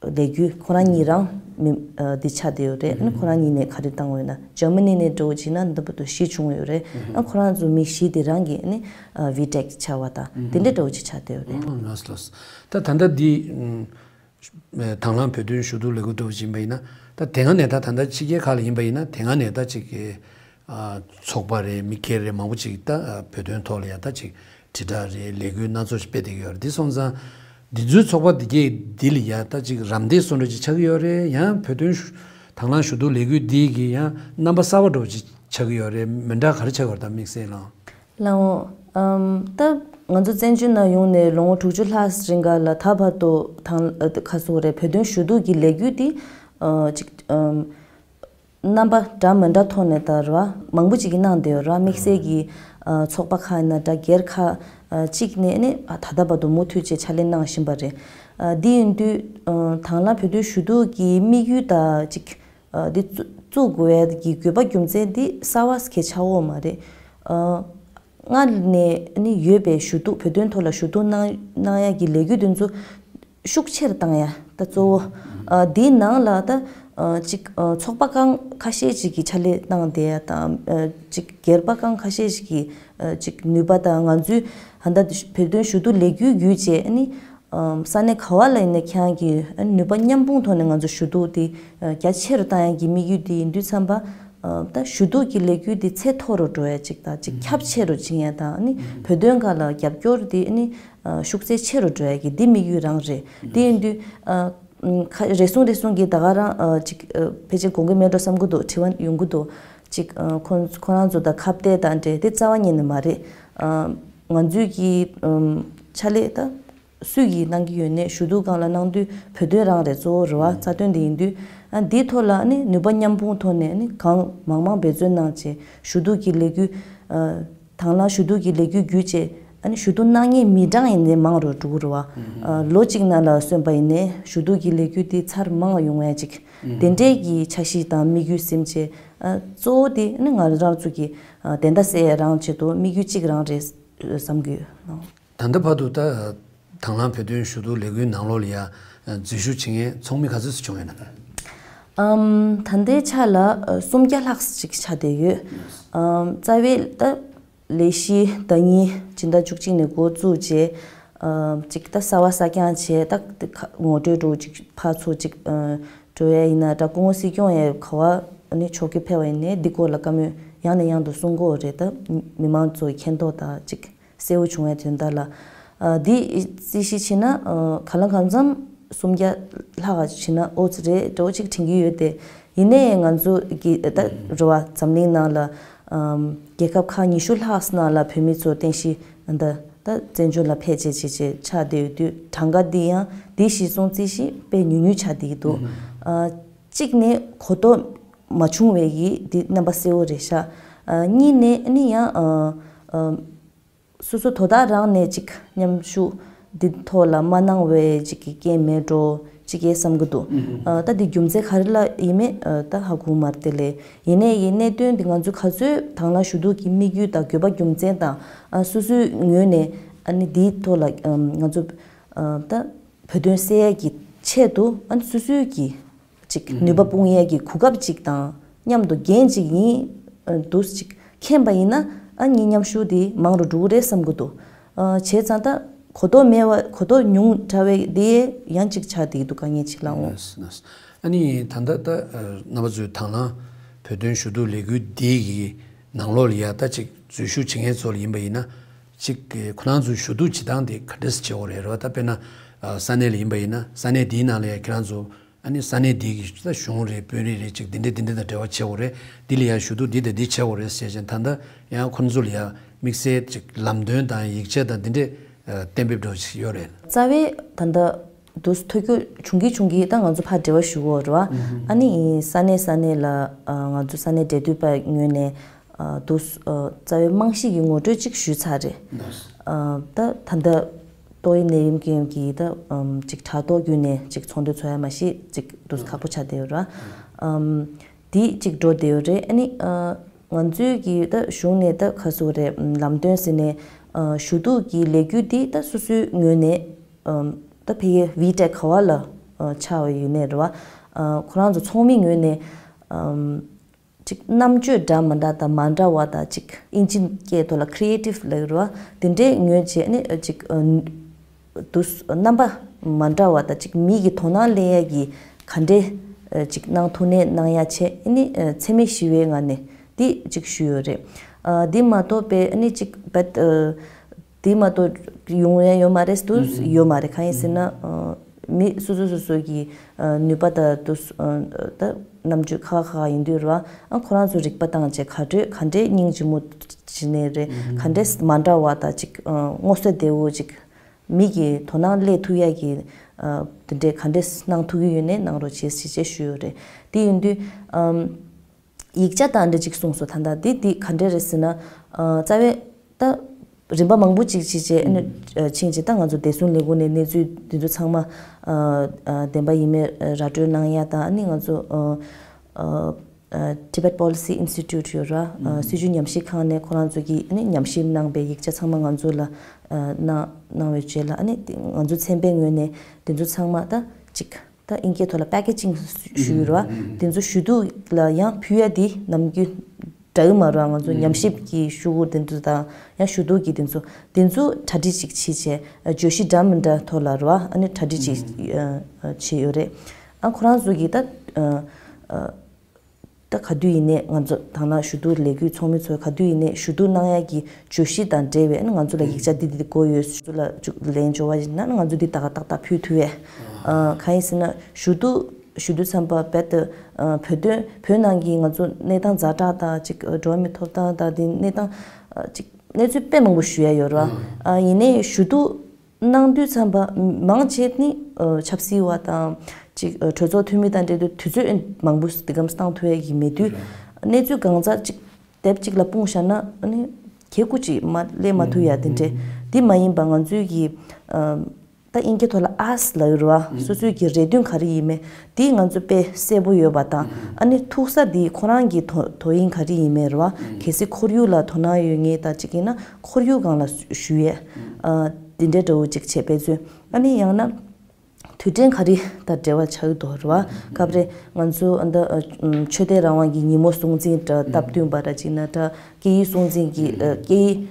ལས་འགུལ་ཁོ་རང་གཉིས་རང་མི་འདི་ཆགས་བསྡད་ཡོད་རེད། ཨ་ནི་ཁོ་རང་གཉིས་ནས་ག་རེ་བཏང་བ་ཡིན་ན་ཇར་མ་ནི་ནས་འདྲ་བོ་བྱས་ན་འདི་བར་དུ་བཞི་བྱུང་ཡོད་རེད། ཨ་ཁོ་རང་ཚོ་མི་བཞི་དེ་རང་གི་ཨ་ནི་ཝི་ཊེག་ཆགས་པ་དང་དེ་འདྲ་འདྲ་བོ་ཅིག་ཆགས་བསྡད་ཡོད་རེད། ལགས་ལགས། ད་ད་ལྟ་འདི། དང་བླངས་བོད་དོན་ཞུ་གཏུག་ལས་འགུལ་འདྲ་བོ་ཅིག་ཡིན་པ་ཡིན་ན་ད་དེ་སྔ་ནས་ད་ད་ལྟ་ཕྱི་རྒྱལ་ཁག་ལ་ཡིན་པ་ཡིན་ན་དེ་སྔ་ནས་ད་ཅིག་གི་ཚོགས་པ་རེད་མི་སྒེར་རེད་མང་པོ་ཅིག་ད་བོད་དོན་ཐོག་ལ་ཡ་ད་ཅིག་དྲིལ་བསྒྲགས་རེད་ལས་འགུལ་སྣ་ཚོགས་ཤིག་སྤེལ་བསྡད་ཀྱི་ཡོད་རེད། འདི་སོང་ཙང་འདི་ཚོའི་ཚོགས་པ་འདི་གས་འདི་ལ་ཡ་ད་ཅིག་རམ་འདེགས་སོགས་འདྲ་ཅིག་ཆགས་ཀྱི་ཡོད་རེད། ཡང་བོད་དོན་ཞུ་དང་བླངས་ཞུ་གཏུག་ལས་འགུལ་འདི་གི་ཡང་རྣམ་པ་གསར་པ་འདྲ་བོ་ཅིག་ཆགས་ཀྱི་ཡོད་རེད། མི་འདྲ་ག་རེ་ཆགས་ཀྱི་ཡོད་རེད་ད་དམིགས་བསལ་ལ། ལགས་འོང་། ཨམ། ད་ང་ཚོ་བཙན་བྱོལ་ནང་ཡོང་ནས་ལོ་ངོ་དྲུག་ཅུ་ལྷག་རིང་ག་ལ་ད་བར་དུ་དང་ཁ་སོ་རེ་བོད་དོན་ཞུ་གཏུག་གི་ལས་འགུལ་འདི་ཨ་ཅིག་ཨམ། རྣམ་པ་འདྲ་མི་འདྲ་ཐོག་ནས་ད་ར་མང་པོ་ཅིག་གིས་གནང་བསྡད་ཡོད་ར། དམིགས་བསལ་གྱི་ཨ་ཚོགས་པ་ཁག་ཡིན་ན་འདྲ་སྒེར་ཁག་ཨ་ཅིག་ནས་ནི་ཨ་ད་ལྟ་བར་དུ་མུ་མཐུད་བྱས་ཕྱག་ལས་གནང་བཞིན་པ་རེད། ཨ་འདི་ཡིན་དུས་ཨ་དང་བླངས་བོད་དོན་ཞུ་གཏུག་གི་དམིགས་ཡུལ་ད་ཅིག་ཨ་འདི་བཙུགས་དགོས་ཡ་གི་དགོས་པ་རྒྱུ་མཚན་འདི་གསར་བ་གལ་ཆེ་བོ་མ་རེད། ཨ་སྔར་ནས་ནི་ཡོད་པའི་ཞུ་གཏུག་བོད་དོན་ཐོག་ལ་ཞུ་གཏུག་གནང་གནང་ཡ་གི་ལས་འགུལ་འདི་ཚོ་ཤུགས་ཆེར་བཏང་ཡ་ད་གཙོ་བོ། ཨ་འདིའི་ནང་ལ་ད་ཨ་ཅིག་ཨ་ཚོགས་པ་ཁག་ཁ་ཤས་ཅིག་གིས་ཕྱག་ལས་གནང་བསྡད་ཡ་དང་ཨ་ཅིག་སྒེར་པ་ཁག་ཁ་ཤས་ཅིག་གིས་ཨ་ཅིག་ནུས་པ་དང་ང་ཚོའི་ཧ་ད་བོད་དོན་ཞུ་གཏུག་ལས་འགུལ་བརྒྱུད་བྱས་ནི། ཨམ། ས་གནས་ག་བ་ལ་ཡིན་ན་ཁྱེད་རང་གི་ཨ་ནུས་པ་མཉམ་སྤུངས་ཐོག་ནས་ང་ཚོ་ཞུ་གཏུག་དེ་ཨ་རྒྱ་ཆེ་རུ་བཏང་ཡག་གི་དམིགས་ཡུལ་དེ་ཡིན་དུས་ཙམ་པ། ཨ་ད་ཞུ་གཏུག་གི་ལས་འགུལ་དེ་ཚད་མཐོ་རུ་འགྲོ་ཡ་ཅིག་དང་ཅིག་ཁྱབ་ཆེ་རུ་ཕྱིན་ཡ་དང་ཨ་ནི་བོད་དོན་སྒང་ལ་རྒྱབ་སྐྱོར་དེ་ཨ་ནི་ཨ་ཤུགས་ཚད་ཆེ་རུ་འགྲོ་ཡ་གི་དེ་དམིགས་ཡུལ་རང་རེད། དེ་ཡིན་དུས་ཨ་ཁ་རེ་ཟུང་རེ་ཟུང་གིས་ད་ག་རང་ཨ་ཅིག་ཨ་ཕལ་ཆེར་དགོངས་ཀྱི་མེད་འགྲོ་བསམ་གྱི་འདུག་དྲི་བ་ཡོང་གི་འདུག་ཅིག་ཨ་ཁོང་ཁོ་རང་ཚོ་དང་ཁ་གཏད་དང་འབྲེལ་དེ་རྩ་བ་ཉིད་ནས་མ་རེད། ཨ་ང་ཚོས་ཀྱི་ཨམ་ཕྱག་ལས་ད། སུས་ཀྱིས་གནང་གི་ཡོད་ནའི་ཞུ་གཏུག་སྒང་ལ་གནང་དུས་བོད་དོན་རང་རེད། གཙོ་བོ་རེད་བ། རྩ་དོན་དེ་ཡིན་དུས་ཨ་འདིའི་ཐོག་ལ་ནི་ནུས་པ་མཉམ་སྤུངས་ཐོག་ནས་ནི་གང་མང་མང་འབད་བརྩོན་གནང་བྱས་ཞུ་གཏུག་གི་ལས་འགུལ་ཨ་དང་བླངས་ཞུ་གཏུག་གི་ལས་འགུལ་བརྒྱུད་བྱས་ཨ་ནི་ཞུ་གཏུག་གནང་མཁན་མི་གྲངས་ཡིན་ནའི་མང་རུ་འགྲོ་གི་རེད་བ། ཨ་ལོ་གཅིག་ནང་ལ་སོན་པ་ཡིན་ནའི་ཞུ་གཏུག་གི་ལས་འགུལ་དེ་ཚར་མང་ཡོང་བའི་ཅིག་དེ་འདྲའི་གི་འཆར་གཞི་དང་དམིགས་ཡུལ་ཟིན་བྱས་ཨ་གཙོ་བོ་དེ་ནི་ང་རང་ཚོ་གི་ཨ་བདེན་མཐའ་གསལ་ཡ་རང་ཆེད་དུ་དམིགས་ཡུལ་གཅིག་རང་རེད་བསམ་གི་ཡོད། ད་ལྟ་བར་དུ་ད་དང་བླངས་བོད་དོན་ཞུ་གཏུག་ལས་འགུལ་ནང་ལོགས་ལ་ཡ་འཛུལ་ཞུགས་བྱེད་མཁན་ཚོགས་མི་ག་ཚོད་ཙམ་བྱུང་ཡོད་ན། ཨམ། ད་ལྟའི་ཆ་ལ་ཨ་སུམ་བརྒྱ་ལྷག་ཅིག་ཆགས་བསྡད་ཡོད། ཨམ། རྩ་བའི་ད་ལས་གཞི་ཟླ་ཉིན་སྤྱི་ཟླ་བཅུ་གཅིག་ནས་འགོ་བཙུགས་རྗེས་ཨམ། ཅིག་ད་གསར་པ་གསར་རྐྱང་བྱས་ད་ཁ་ངོ་སྤྲོད་འདྲ་ཅིག་ཕར་ཚུར་ཅིག་ཨ་འགྲོ་ཡ་ཡིན་ན་ད་སྐུ་ངོ་སྲིད་སྐྱོང་ཡ་ག་བ་ནི་ཕྱོགས་ཀྱི་ཕེབས་པ་ཡིན་ནའི་འདི་སྐོར་ལ་བཀའ་མོལ་ཡང་ནས་ཡང་དུ་གསུང་གི་ཡོད་རེད། ད་མི་མང་ཚོ་མཁྱེན་རྟོགས་དང་ཅིག་གསལ་བོ་བྱུང་བའི་དོན་དག་ལ། ཨ་འདི་རྩིས་གཞི་བྱས་ན་ཨ་གང་ལ་གང་འཚམ་སུམ་བརྒྱ་ལྷག་བྱས་ན་ཨོ་ཙི་རེད་འདྲ་བོ་ཅིག་དྲན་གྱི་ཡོད་དེ། ཡིན་ནའི་ང་ཚོ་གི་ད་རེ་བ་འཛམ་གླིང་ནང་ལ་ཨམ་རྒྱལ་ཁབ་ཁག་ཉི་ཤུ་ལྷག་ནང་ལ་བོད་མི་ཚོ་རྟེན་གཞི་ད་ད་བཙན་བྱོལ་ལ་ཕེབས་བྱས་བྱས་བྱས་ཆགས་བསྡད་ཡོད་དུས་གྲངས་ཀ་འདི་ཡང་འདི་གཞི་བཟུང་རྩིས་གཞི་དཔེ་ཉུང་ཉུང་ཆགས་བསྡད་ཀྱི་འདུག་ཨ་གཅིག་ནས་གོ་རྟོགས་མ་བྱུང་བའི་གི་འདི་རྣམ་པ་གསལ་བོ་རེད་ཤག་ཨ་གཉིས་ནས་ཨ་ནི་ཡང་ཨ་ཨ། སོ་སོ་དོ་བདག་རང་ནས་ཅིག་མཉམ་ཞུགས་འདི་ཐོག་ལ་མ་གནང་བའི་ཅིག་གི་རྐྱེན་མེད་འགྲོ་ཅིག་ཡེ་བསམ་གི་འདུག་ཨ་ད་འདི་རྒྱུ་མཚན་ག་རེ་ལ་ཡིན་མེད་ཨ་ད་ཧ་གོ་མ་རེད་དེ་ལས་ཡིན་ནའི་ཡིན་གནད་དོན་འདི་ང་ཚོ་ག་ཚོད་དང་བླངས་ཞུ་གཏུག་གི་དམིགས་ཡུལ་དང་དགོས་པ་རྒྱུ་མཚན་དང་ཨ་སོ་སོའི་ངོས་ནས་ཨ་ནི་འདིའི་ཐོག་ལ་ཨམ་ང་ཚོ་ཨ་ད་བོད་དོན་སེལ་ཡས་ཀྱི་ཆེད་དུ་ཨ་ནི་སོ་སོའི་གི་ཅིག་ནུས་པ་སྤུངས་ཡས་ཀྱི་གོ་སྐབས་ཅིག་དང་མཉམ་དུ་འགན་ཅིག་ཡིན་འདུག་ཅིག་མཁྱེན་པ་ཡིན་ན་ཨ་ནི་མཉམ་ཞུགས་དེ་མང་རུ་འགྲོ་གི་རེད་བསམ་གི་འདུག་བྱས་ཙང་ད་གོ་རྟོགས་མེད་པ་གོ་རྟོགས་ཉུང་དྲགས་པའི་དེ་ཡང་ཅིག་ཆགས་བསྡད་འདུག་དཀའ་ངལ་ཅིག་ལ་འོང་། ཨ་ནི་ད་ལྟ་ད་རྣམ་པ་ཚོས་དང་བླངས་བོད་དོན་ཞུ་གཏུག་ལས་འགུལ་འདི་གི་ནང་ལོགས་ལ་ཡ་ད་ཅིག་འཛུལ་ཞུགས་བྱེད་མཁན་ཚོ་ལ་ཡིན་པ་ཡིན་ན། གཅིག་གི་ཁོ་རང་ཚོའི་ཞུ་གཏུག་བྱེད་སྟངས་དེ་ག་འདྲས་བྱེད་དགོས་རེད། རེད་བ། ད་དཔེར་ན་ས་གནས་ལ་ཡིན་པ་ཡིན་ན་ས་གནས་དེའི་ནང་ལ་ཡ་ཁྱེད་རང་ཚོ་ཨ་ནི་ས་གནས་དེའི་གི་ད་གཞུང་རེད། དཔོན་རིགས་རེད། གཅིག་འདི་འདྲས་འདི་འདྲས་དང་འབྲེལ་བ་བྱེད་དགོས་རེད། འདི་ལ་ཡ་ཞུ་གཏུག་འདི་དང་འདི་བྱེད་དགོས་རེད་ཟེར་བྱས། ད་ལྟ་ཡང་ཁོ་ཚོ་ལ་ཡ་དམིགས་བསལ་གཅིག་ལམ་སྟོན་དང་ཡིག་ཆ་དང་འདི་འདྲས་གཏན་འབེབས་འདྲ་བོ་ཞིག་ཡོད་རེད། རྩ་བའི་ད་ལྟ་དུ་ཐོ་འགོད་བྱུང་གི་བྱུང་གི་ད་ང་ཚོ་ཕར་འབྲེལ་བ་ཞུ་གི་ཡོད་རེད་བ། ཨ་ནི་ས་གནས་ས་གནས་ལ་ང་ཚོ་ས་གནས་འབྲེལ་མཐུད་པ་ངོས་ནས་དུ་རྩ་བའི་རྨང་གཞི་གི་ངོ་སྤྲོད་ཅིག་ཞུས་ཚར་རེད། ད་ད་ལྟ་ཏོག་དབྱིབས་ནད་ཡམས་ཀྱི་ད་ཅིག་དྲ་ཐོག་བརྒྱུད་ནས་ཅིག་ཚོགས་འདུ་ཚོགས་ཡ་མ་གཞི་ཅིག་དུ་ཁག་པོ་ཆགས་བསྡད་ཡོད་རེད་བ། འདི་ཅིག་འགྲོ་བསྡད་ཡོད་རེད། ཨ་ནི་ང་ཚོའི་གི་ད་གཞུང་ནས་ད་ག་ཟེར་དགོས་རེད། ལམ་སྟོན་ཟེར་ནས་ཞུ་གཏུག་གི་ལས་འགུལ་འདི་ད་སོ་སོའི་ངོས་ནས་ད་ཕ་གིའི་ཝི་ཊེག་ག་བ་ལ་ཆགས་པ་ཡིན་ནའི་རེད་བ། ཁོ་རང་ཚོ་ཚོགས་མི་ངོས་ནས་ཅིག་རྣམ་དཔྱོད་འདྲ་མི་འདྲ་དང་མ་འདྲ་བ་དང་ཅིག་ཨིན་ཇི་སྐད་ཐོག་ལ་ཁི་རི་ཨེ་ཊིབ་ལབ་རེད་བ། དེ་འདྲའི་ངོས་བྱས་ནས་ཅིག་དུ་རྣམ་པ་མ་འདྲ་བ་དང་ཅིག་མི་གི་དོ་སྣང་སླེབས་ཡ་གི་ག་འདྲའི་ཅིག་གནང་ཐུབ་ནའི་གནང་ཡ་བྱས། ཨ་ནི་འཚེ་མེད་ཞི་བའི་ངང་ནས་འདི་ཅིག་ཞུས་ཡོད་རེད། འདི་མ་གཏོགས་པའི་ཨ་ནི་ཅིག་བད་དེ་མ་གཏོགས་ཡོང་ཡ་ཡོད་མ་རེད། དུ་ཡོད་མ་རེད། གང་ཡིན་ཟེར་ན་མི་སོ་སོ་སོ་སོ་གི་ནུས་པ་དང་དུ་ད་རྣམ་དཔྱོད་ཁ་ཁ་ཡིན་དུས་རེད་བ། ཁོ་རང་ཚོ་རིག་པ་བཏང་བྱས་ག་འདྲས་ག་འདྲས་སྙིང་རྗེ་མོ་བྱེད་ནའི་རེད། ག་འདྲས་མ་འདྲ་བ་དང་ཅིག་མངོན་གསལ་དོད་པོ་ཅིག་མི་གི་དོ་སྣང་སླེབས་ཐུབ་ཡ་གི་དེ་འདྲས་ག་འདྲས་གནང་ཐུབ་ཀྱི་ཡོད་ནའི་གནང་རོགས་བྱེད་ཞེས་བྱས་ཞུས་ཡོད་རེད། དེ་ཡིན་དུས། ཡིག་ཆ་དང་འདྲ་ཅིག་གསུངས་སོང་། ད་ལྟ་འདི་འདི་ག་འདྲ་རེད་ཟེར་ན། རྩ་བའི་ད་རིམ་པ་མང་པོ་ཅིག་ཅིག་བྱས་ཨ་ནི་ཕྱིན་ཅིག་ད་ང་ཚོ་བདེ་སྲུང་ལས་ཁུངས་ནས་གནས་ཚུལ་འདི་ཚོ་ཚང་མ་བདེན་པ་ཡིན་མིན་ར་སྤྲོད་གནང་ཡ་དང་། ཨ་ནི་ང་ཚོ་Tibet Policy Institute ཡོད་ར། སྲིད་བྱུས་ཉམས་ཞིབ་ཁང་ནས་ཁོ་རང་ཚོ་གིས་ཨ་ནི་ཉམས་ཞིབ་གནང་པའི་ཡིག་ཆ་ཚང་མ་ང་ཚོ་ལ་གནང་གནང་བའི་རྗེས་ལ། ཨ་ནི་ང་ཚོ་ཚན་པའི་ངོས་ནས་འདི་ཚོ་ཚང་མ་ད་ཅིག་ད་ཨིན་སྐད་ཐོག་ལ་པེ་ཀེ་ཇིང་ཞུ་ཡོད་རེད་བ། དེ་ཚོ་ཞུ་གཏུག་ལ་ཡང་ཕུལ་ཡ་དེ་ནམ་རྒྱུན་འདྲ་གི་མ་རེད་བ། ང་ཚོ་ཉམས་ཞིབ་ཀྱི་ཤོག་གུ་དེ་ཚོ་དང་ཡང་ཞུ་གཏུག་གི་དེ་ཚོ་དེ་ཚོ་གྲ་སྒྲིག་ཅིག་བྱས་བྱས་བརྗོད་གཞི་འདྲ་མི་འདྲ་ཐོག་ལ་རེད་བ། ཨ་ནི་གྲ་སྒྲིག་ཅིག་བྱས་ཡོད་རེད། ཨ་ཁོ་རང་ཚོ་གིས་ད། ད་ག་དུས་ཡིན་ནའི་ང་ཚོ་དང་ན་ཞུ་གཏུག་ལས་འགུལ་ཚོགས་མི་ཚོས་ག་དུས་ཡིན་ནའི་ཞུ་གཏུག་གནང་ཡ་གི་བརྗོད་གཞི་དང་འབྲེལ་བའི་ང་ཚོ་ལ་ཡིག་ཆ་འདི་འདི་དགོས་ཡོད། ཚོ་ལ་ཅུག་ལན་འབྱོར་བ་ཡིན་ན་ང་ཚོ་འདི་ཏག་ཏག་ཏག་ཕུལ་ཐུབ་ཡས། གང་ཡིན་ཟེར་ན་ཞུ་གཏུག་ཞུ་དུས་ཙམ་པ་རྦད་དེ་བོད་དོན་བོད་ནང་གི་ང་ཚོ་གནས་སྟངས་ཛ་དྲག་དང་ཅིག་འགྲོ་བ་མིའི་ཐོབ་ཐང་དང་འདི་གནས་སྟངས་ཅིག་གནས་ཚུལ་དཔེ་མང་པོ་ཞུ་ཡ་ཡོད་ར། ཡིན་ནའི་ཞུ་གཏུག་གནང་དུས་ཙམ་པ་མང་ཆེ་ནི་ཆབ་སྲིད་བ་དང་ཅིག་གྲོས་ཚོགས་འཐུས་མི་དང་འབྲེལ་དུས་དུས་ཚོད་མང་པོ་འདི་གམ་བཏང་ཐུབ་ཡ་གི་མེད་དུས། གནས་ཚུལ་གང་ཟག་ཅིག་དེབ་ཅིག་ལ་སྤུངས་བཞག་ན་ཨ་ནི་གལ་ཀུ་ཅིག་མ་སླེབས་མ་ཐུབ་ཡ་དེ་འདྲས། འདི་མ་ཡིན་པ་ང་ཚོའི་གི་ད་ཨིན་སྐད་ཐོག་ལ་ཨཱས་ལབ་ཡོད་རེད་བ། སོ་སོའི་གི་རེ་འདུན་ག་རེ་ཡིན་མིན་དེ་ང་ཚོ་དཔེ་གསལ་པོ་ཡོད་པ་དང་། ཨ་ནི་ཐུག་ས་དེ་ཁོ་རང་གི་དོ་དོ་དབྱིངས་ག་རེ་ཡིན་མིན་རེད་བ། གལ་སྲིད་ཁོར་ཡུག་ལ་དོ་སྣང་ཡོད་མཁན་དང་ཅིག་ཡིན་ན་ཁོར་ཡུག་སྒང་ལ་ཞུ་ཡས། དེ་འདྲའི་འདྲ་བོ་ཅིག་བྱས་པས་ཚོད། ཨ་ནི་ཡང་ན་དུས་དྲན་ག་རེ་དང་འབྲེལ་བ་ཆགས་ཀྱི་འདུག་རེད་བ། སྐབས་རེ་ང་ཚོ་ཨ་ད་ཆོས་དད་རང་དབང་གི་ཉིན་མོ་སྲུང་བརྩི་འདྲ་སྟབས་བསྟུན་པ་འདྲ་ཅིག་ན་འདྲ། སྐད་ཡིག་སྲུང་བརྩི་གི་སྐད་ཡིག་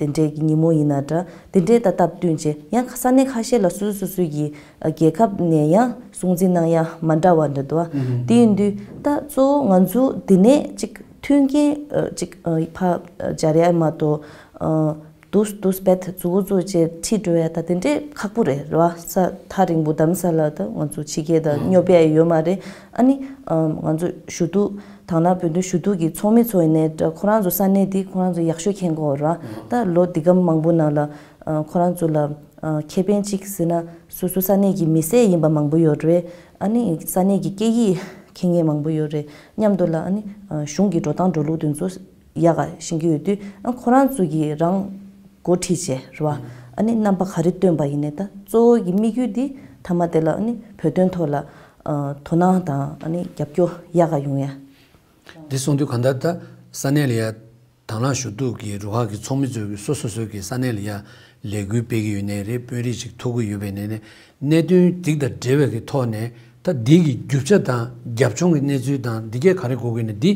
དེ་འདྲའི་གི་ཉིན་མོ་ཡིན་ན་འདྲ། དེ་འདྲའི་ད་སྟབས་བསྟུན་བྱས་ཡང་ས་གནས་ཁ་ཤས་ལ་སོ་སོ་སོ་སོའི་གི་རྒྱལ་ཁབ་ནས་ཡང་སྲུང་བརྩི་གནང་ཡ་མ་འདྲ་བ་འདྲ་འདུག་བ། དེ་ཡིན་དུས་ད་གཙོ་བོ་ང་ཚོ་འདི་ནས་ཅིག་མཐུན་རྐྱེན་ཅིག་ཕར་སྦྱར་ཡ་མ་གཏོགས། དུས་དུས་བེད་མཛུ་གུ་བཙུགས་བྱས་ཁྲིད་འགྲོ་ཡ་ད་དེ་འདྲའི་ཁག་པོ་རེད་རེད་བ། ས་ཐག་རིང་པོ་འདམ་ས་ལ་ད་ང་ཚོ་ཕྱི་རྒྱལ་ད་སྙོབ་ཡ་ཡོད་མ་རེད། ཨ་ནི་ང་ཚོ་ཞུ་གཏུག་དང་ན་བོད་དོན་ཞུ་གཏུག་གི་ཚོགས་མི་ཚོ་ཡིན་ནའི་འདྲ། ཁོ་རང་ཚོ་ས་གནས་འདི་ཁོ་རང་ཚོ་ཡག་ཤོས་མཁྱེན་གྱི་ཡོད་རེད་བ། ད་ལོ་འདི་གམ་མང་པོ་ནང་ལ་ཁོ་རང་ཚོ་ལ་ཁེ་ཕན་གཅིག་ཟེར་ན་སོ་སོ་ས་གནས་ཀྱི་མི་སེར་ཡིན་པ་མང་པོ་ཡོད་རེད། ཨ་ནི་ས་གནས་ཀྱི་སྐད་ཡིག་མཁྱེན་མཁན་མང་པོ་ཡོད་རེད། མཉམ་དུ་ལ་ཨ་ནི་གཞུང་གི་འགྲོ་སྟངས་འགྲོ་ལུགས་དེ་ཚོ་ཡག་ག་ཤེས་ཀྱི་ཡོད་དུས། ཨ་ཁོ་རང་ཚོ་གིས་རང་འགོ་ཁྲིད་བྱས་རེད་བ། ཨ་ནི་རྣམ་པ་ག་རེ་སྟོན་པ་ཡིན་ནའི་ད་གཙོ་བོ་གི་དམིགས་ཡུལ་འདི་མཐའ་མ་དེ་ལ་ཨ་ནི་བོད་དོན་ཐོག་ལ་དོ་སྣང་དང་ཨ་ནི་རྒྱབ་སྐྱོར་ཡག་ག་ཡོང་ཡ། འདི་གསུངས་དུས་གང་ལྟར་ད་ས་གནས་ལ་ཡ་དང་བླངས་ཞུ་གཏུག་གི་རུ་ཁག་གི་ཚོགས་མི་ཚོས་སོ་སོ་སོ་གི་ས་གནས་ལ་ཡ་ལས་འགུལ་སྤེལ་གྱི་ཡོད་ནའི་རེད། དཔོན་རིགས་ཅིག་ཐུག་གི་ཡོད་པའི་ནའི་རེད། གནད་དོན་འདི་དང་འབྲེལ་བའི་གི་ཐོག་ནས་ད་འདི་གི་རྒྱུ་ཆ་དང་རྒྱབ་ལྗོངས་ཀྱི་གནས་ཚུལ་དང་འདི་གས་ག་རེ་གོ་གི་ནས་འདི་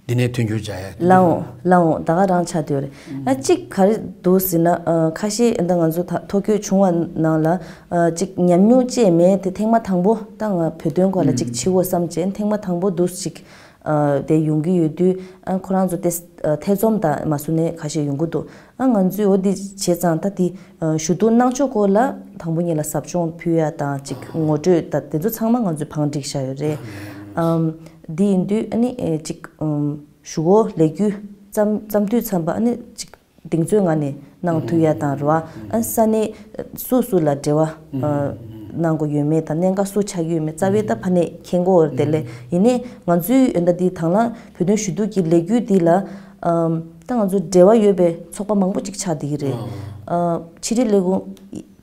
འདི་ནས་མཐུན་འགྱུར་བྱ་ཡ། ལའོ་ལའོ་ད་ག་རང་ཆགས་བསྡད་ཡོད་རེད། ཨ་གཅིག་ག་རེ་འདུག་ཟེར་ན་ཨ་ཁ་ཤས་ཨ་ད་ང་ཚོ་ད་ཐོ་བཀོད་བྱུང་བ་ནང་ལ་ཨ་གཅིག་ཉམས་མྱོང་ཅིག་མེད་དེ་ཐེངས་མ་དང་པོ་ད་ང་བོད་དོན་སྐོར་ལ་གཅིག་བྱེད་དགོས་བསམ་བྱས་ཐེངས་མ་དང་པོ་འདུག་གཅིག་ ཨ་དེ་ཡོང་གི་ཡོད་དུས། ཨ་ཁོ་རང་ཚོ་དེ་ཨ་ཐེ་ཚོམ་དང་མ་སུ་ནས་ཁ་ཤས་ཡོང་གི་འདུག་ཨ་ང་ཚོས་འོ་འདི་བྱས་ཙང་ད་དེ་ཨ་ཞུ་གཏུག་གནང་ཕྱོགས་སྐོར་ལ་དང་པོ་ཉིད་ལ་ཟབ་སྦྱོང་ཕུལ་ཡ་དང་ཅིག་ངོ་སྤྲོད་དང་དེ་ཚོ་ཚང་མ་ང་ཚོས་བང་སྒྲིག་བཞག་ཡོད་རེད། ཨམ་འདི་ཡིན་དུས་ཨ་ནི་ཨེ་ཅིག་ཨམ་ཞུ་སྒོ་ལས་འགུལ་བརྩམས་བརྩམས་དུས་ཙམ་པ་ཨ་ནི་ཅིག་གདེང་ཚོད་ངང་ནས་གནང་ཐུབ་ཡ་དང་རེད་བ། ཨ་ས་གནས་སུ་སུ་ལ་འབྲེལ་བ་ཨ་གནང་དགོས་ཡོད་མེད་དང་གནད་འགག་སུ་ཆགས་ཀྱི་ཡོད་མེད་རྩ་བའི་ད་ཕ་ནས་མཁྱེན་གྱི་ཡོད་རེད། དེ་ལས་ཡིན་ནའི་ང་ཚོའི་ཡོན་བདག་འདི་དང་བླངས་བོད་དོན་ཞུ་གཏུག་གི་ལས་འགུལ་འདི་ལ་ཨམ་ད་ང་ཚོ་འབྲེལ་བ་ཡོད་པའི་ཚོགས་པ་མང་པོ་ཅིག་ཆགས་བསྡད་ཀྱི་རེད། ཨ་ཕྱི་དྲིལ་ལས་ཁུངས་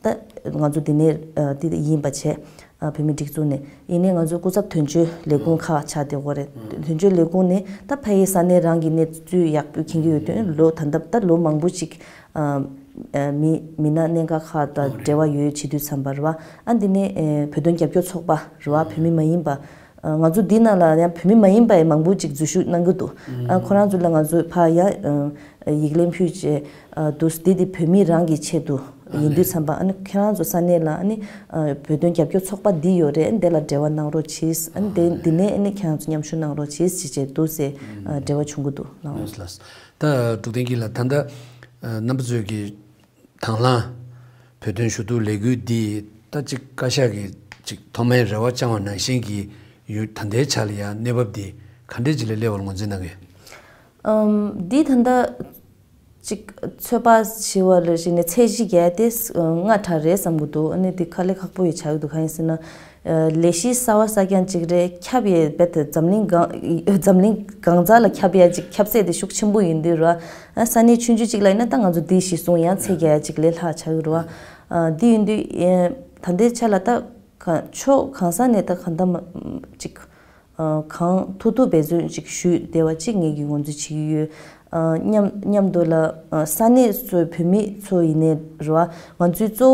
ད་ང་ཚོ་འདི་ནས་ཨ་འདི་ཡིན་པ་བྱས། ཨ་བོད་མིའི་སྒྲིག་འཛུགས་ནས་ཡིན་ནའི་ང་ཚོའི་སྐུ་ཚབ་དོན་གཅོད་ལས་ཁུངས་ཁག་ཆགས་བསྡད་ཡོད་རེད། དོན་གཅོད་ལས་ཁུངས་ནས་ད་ཕ་ཡི་ས་གནས་རང་གི་གནས་ཚུལ་ཡག་པོ་མཁྱེན་གྱི་ཡོད་དུས་ལོ་ད་ལྟ་ད་ལོ་མང་པོ་ཅིག་ཨ་ཨ་མི་མི་སྣ་གནད་འགག་ཁག་དང་འབྲེལ་བ་ཡོད་བྱེད་དུས་ཙམ་པ་རེད་བ། ཨ་འདི་ནས་ཨེ་བོད་དོན་རྒྱབ་སྐྱོར་ཚོགས་པ་རེད་བ། བོད་མི་མ་ཡིན་པ། ཨ་ང་ཚོ་འདི་ནང་ལ་ཡང་བོད་མི་མ་ཡིན་པ་ཡང་མང་པོ་ཅིག་འཛུལ་ཞུགས་གནང་གི་འདུག་ཨ་ཁོ་རང་ཚོ་ལ་ང་ཚོས་ཕར་ཡང་ཨ་ཡིག་ལན་ཕུལ་བྱས་ཨ་འདུག་འདི་འདི་བོད་མི་རང་གི་ཆེད་དུ་ཡིན་དུས་ཙམ་པ། ཨ་ནི་ཁྱེད་རང་ཚོ་ས་གནས་ལ་ཨ་ནི་ཨ་བོད་དོན་རྒྱབ་སྐྱོར་ཚོགས་པ་འདི་ཡོད་རེད། ཨ་ནི་དེ་ལ་འབྲེལ་བ་གནང་རོགས་གྱིས། ཨ་ནི་དེ་འདི་ནས་ཨ་ནི་ཁྱེད་རང་ཚོ་མཉམ་ཞུགས་གནང་རོགས་གྱིས་ཅེས་བྱས་འདུག་ཟེར་ཨ་འབྲེལ་བ་བྱུང་གི་འདུག་ལགས། ལགས་ལགས། ད་འབྲུག་བསྟན་སྐྱིད་ལགས། ད་ལྟ་ཨ་རྣམ་པ་ཚོས་ཀྱི་དང་བླངས་བོད་དོན་ཞུ་གཏུག་ལས་འགུལ་འདི་ད་ཅིག་བཀའ་ཤག་གིས་ཅིག་ཐོག་མའི་རེ་བ་བཅངས་པ་ནང་བཞིན་གྱི་ཡུལ་ད་ལྟའི་ཆ་ལ་ཡང་གནས་བབ་འདི་ག་འདྲས་ཅིག་ལ་སླེབས་པར་ངོས་འཛིན་གནང་གི། ཨམ་འདི་ད་ལྟ་ཅིག་ཚོད་དཔག་བྱས་པ་ལ་གཞིགས་ནས་ཚད་གཞི་བརྒྱད་དེ་ལྔ་གྲངས་རེད་བསམ་གྱི་འདུག་ཨ་ནི་འདི་དཀའ་ལས་ཁག་པོ་ཡི་ཆགས་ཀྱི་འདུག་གང་ཡིན་ཟེར་ན། ལས་གཞི་གསར་བ་གསར་རྐྱང་གཅིག་རེད། ཁྱབ་ཡས་རྦད་དེ་འཛམ་གླིང་གང་འཛམ་གླིང་གང་ས་ལ་ཁྱབ་ཡས་ཅིག་ཁྱབ་ཚད་དེ་ཤུགས་ཆེན་པོ་ཡིན་དུས་ར། ས་གནས་ཆུང་ཆུང་གཅིག་ལ་ཡིན་ན་ད་ང་ཚོ་འདི་གཞི་བཟུང་ཡང་ཚད་བརྒྱ་ཡས་ཅིག་ལས་ལྷག་ཆགས་ཀྱི་རེད་བ། འདི་ཡིན་དུས་ད་ལྟའི་ཆ་ལ་ད་ག་ཕྱོགས་གང་ས་ནས་ད་གང་ལྟར་མ་ཅིག་གང་ཐུབ་ཐུབ་འབད་བརྩོན་ཅིག་ཞུས་བསྡད་པ་ཅིག་ངེད་ཀྱིས་ངོས་འཛིན་བྱེད་ཀྱི་ཡོད། མཉམ་མཉམ་དུ་ལ་ས་གནས་ཚོའི་བོད་མི་ཚོ་ཡིན་ནའི་རེད་བ། ང་ཚོའི་གཙོ་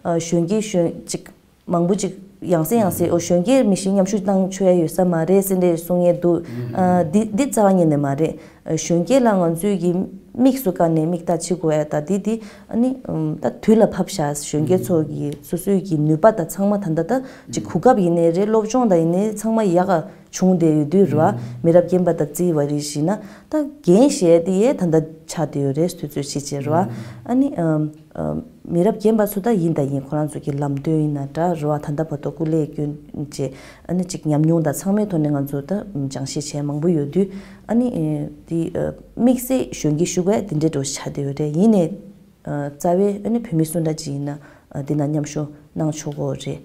བོ་གཞོན་སྐྱེས་གཞོན་ཅིག་མང་པོ་ཅིག་ཡང་སེ་ཡང་སེ་ཨོ་གཞོན་སྐྱེས་མི་ཤི་མཉམ་ཞུགས་གནང་ཆོག་ཡ་ཡོད་ས་མ་རེད་ཟེར་འདྲ་གསུང་ཡས་འདུག་ཨ་འདི་འདི་རྩ་བ་ཉིད་ནས་མ་རེད། གཞོན་སྐྱེས་ལ་ང་ཚོས་ཀྱི་དམིགས་སུ་བཀར་ནས་དམིགས་བསྟ་བྱེད་དགོས་ཡ་ད་འདི་འདི་ཨ་ནི་ད་དུས་ལ་བབ་ཤག་གཞོན་སྐྱེས་ཚོ་གི་སོ་སོའི་གི་ནུས་པ་དང་ཚང་མ་ད་ལྟ་ད་ཅིག་གོ་སྐབས་ཡིན་ནའི་རེད། སློབ་སྦྱོང་དང་ཡིན་ནའི་ཚང་མ་ཡག་ག་བྱུང་བསྡད་ཡོད་དུས་རེད་བ། མི་རབས་རྒན་པ་དང་རྩིས་པ་རེད་བཞིན་ན་ད་འགན་བཞེས་དེ་ཡས་ད་ལྟ་ཆགས་བསྡད་ཡོད་རེད། དུས་ཚོད་ཕྱིན་བྱས་རེད་བ། ཨ་ནི་མི་རབས་རྒན་པ་ཚོ་ད་ཡིན་ད་ཡིན་ཁོ་རང་ཚོ་གི་ལམ་སྟོན་ཡིན་ན་འདྲ་རེད་བ། ད་ལྟ་བར་དུ་སྐུ་ལས་བསྐྱོན་བྱས་ཨ་ནི་ཅིག་ཉམས་མྱོང་དང་ཚང་མའི་ཐོག་ནས་ང་ཚོ་ད་སྦྱང་བཤད་བྱས་མང་པོ་ཡོད་དུས་ཨ་ནི་དེ་དམིགས་བསལ་གཞོན་སྐྱེས་ཞུ་དགོས་དེ་འདྲའི་འགྲོ་ཆགས་བསྡད་ཡོད་རེད། ཡིན་ནའི་རྩ་བའི་ཨ་ནི་བོད་མི་སུ་འདྲ་ཅིག་ཡིན་ན་འདི་ན་མཉམ་ཞུགས་གནང་ཆོག་གོ་རེད།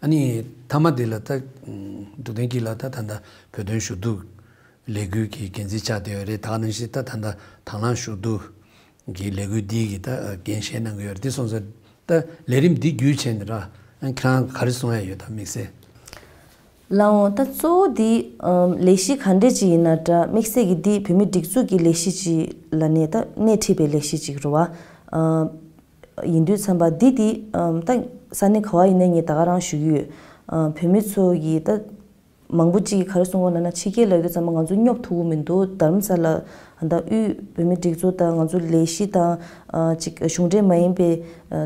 ཨ་ནི་མཐའ་མ་དེ་ལ་ད་འབྲུག་བསྟན་སྐྱིད་ལགས་ད་ད་ལྟ་བོད་དོན་ཞུ་གཏུག་ལས་འགུལ་གྱི་འགན་འཛིན་ཆགས་བསྡད་ཡོད་རེད། ད་ག་ནང་བཞིན་ད་ད་ལྟ་དང་བླངས་ཞུ་གཏུག་གི་ལས་འགུལ་འདི་གི་ད་འགན་བཞེས་གནང་གི་ཡོད་རེད། དེ་སོང་ཙང་ད་ལས་རིམ་འདི་བརྒྱུད་བྱས་ནས་ར་ཁྱེད་རང་ག་རེ་གསུང་ཡ་ཡོད་ད་དམིགས་བསལ། ལགས་འོང་། ད་གཙོ་བོ་འདི་ལས་གཞི་ག་འདྲས་ཅིག་ཡིན་ན་འདྲ་དམིགས་བསལ་གྱི་འདི་བོད་མི་སྒྲིག་འཛུགས་ཀྱི་ལས་གཞི་ཅིག་ལ་ནས་ད་སྣེ་ཁྲིད་པའི་ལས་གཞི་ཅིག་རེད་བ། ཡིན་དུས་ཙམ་པ་འདི་འདི་ད་ས་གནས་ག་བ་ཡིན་ནའི་ངས་ད་ག་རང་ཞུ་གི་ཡོད། བོད་མི་ཚོ་གི་ད་མང་པོ་ཅིག་གིས་ག་རེ་གསུང་གོ་ལབ་ན་ཕྱི་རྒྱལ་ལ་ཡོད་དུས་ཙམ་པ་ང་ཚོ་སྙོབ་ཐུབ་གི་མི་འདུག་རྡ་རམ་ས་ལ་ད་དབུས་བོད་མི་སྒྲིག་འཛུགས་དང་ང་ཚོ་ལས་གཞི་དང་ཅིག་གཞུང་འབྲེལ་མ་ཡིན་པའི་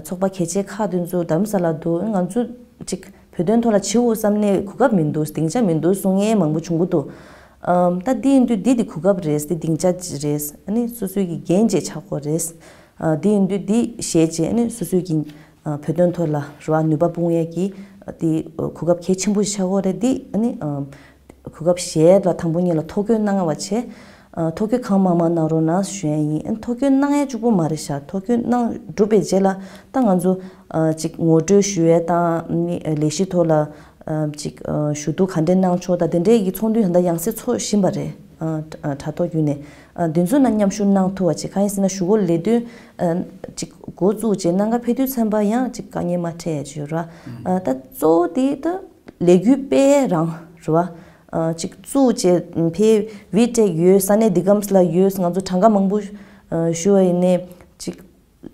ཚོགས་པ་གལ་ཆེ་ཁག་དེ་ཚོ་རྡ་རམ་ས་ལ་འདུག་ང་ཚོ་ཅིག་བོད་དོན་ཐོག་ལ་བྱེད་འོ་བསམ་ནས་གོ་སྐབས་མི་འདུག་སྡིངས་ཆ་མི་འདུག་གསུང་མཁན་མང་པོ་བྱུང་གི་འདུག་ཨམ་ད་འདི་ཡིན་དུས་འདི་འདི་གོ་སྐབས་རེད། འདི་སྡིངས་ཆ་རེད། ཨ་ནི་སོ་སོའི་གི་འགན་བཅས་ཆགས་གོ་རེད། ཨ་འདི་ཡིན་དུས་འདི་བཞེས་བྱས་ཨ་ནི་སོ་སོའི་གི་ཨ་བོད་དོན་ཐོག་ལ་རེ་བ་ནུས་པ་སྤུངས་ཡས་ཀྱི་ཨ་འདི་གོ་སྐབས་གལ་ཆེན་པོ་ཞིག་ཆགས་གོ་རེད། འདི་ཨ་ནི་ཨམ་གོ་སྐབས་བཞེས་ལ་དང་པོ་ཉིད་ལ་ཐོ་འགོད་གནང་བ་བྱས། ཨ་ཐོ་འགོད་གང་མང་མང་གནང་རོགས་གནང་ཞུ་ཡ་ཡིན། ཨ་ཐོ་འགོད་གནང་ཡ་གཅིག་པོ་མ་རེད་ཤག་ཐོ་འགོད་གནང་གྲུབ་པའི་རྗེས་ལ་ད་ང་ཚོ་ཨ་ཅིག་ངོ་སྤྲོད་ཞུ་ཡ་དང་ནི་ལས་གཞི་ཐོག་ལ་ཨ་ཅིག་ཨ་ཞུ་གཏུག་ག་འདྲས་གནང་ཆོག་དང་དེ་འདྲས་ཀྱི་ཚོགས་འདུ་ད་ལྟ་ཡང་སེ་འཚོགས་བཞིན་པ་རེད། ཨ་ཨ་དྲ་ཐོག་བརྒྱུད་ནས་ཨ་འདི་ཚོ་ནང་མཉམ་ཞུགས་གནང་ཐུབ་པ་བྱེད། གང་ཡིན་ཟེར་ན་ཞུ་སྒོ་ལས་དོན་ཨ་ཅིག་འགོ་བཙུགས་རྗེས་གནང་ག་ཕེབས་དུས་ཙམ་པ་ཡང་ཅིག་དཀའ་ངལ་མ་འཕྲད་ཡ་ཅིག་ཡོད་ར། ཨ་ད་གཙོ་བོ་དེ་ད་ལས་འགུལ་སྤེལ་རང་རེད་བ། ཨ་ཅིག་བཙུགས་བྱས་ཕེབས་བི་ཊེག་ཡོད། ས་གནས་འདི་གམ་ལ་ཡོད། ང་ཚོ་གྲངས་ཀ་མང་པོ་ཨ་ཞུ་བ་ཡིན་ནའི་ཅིག་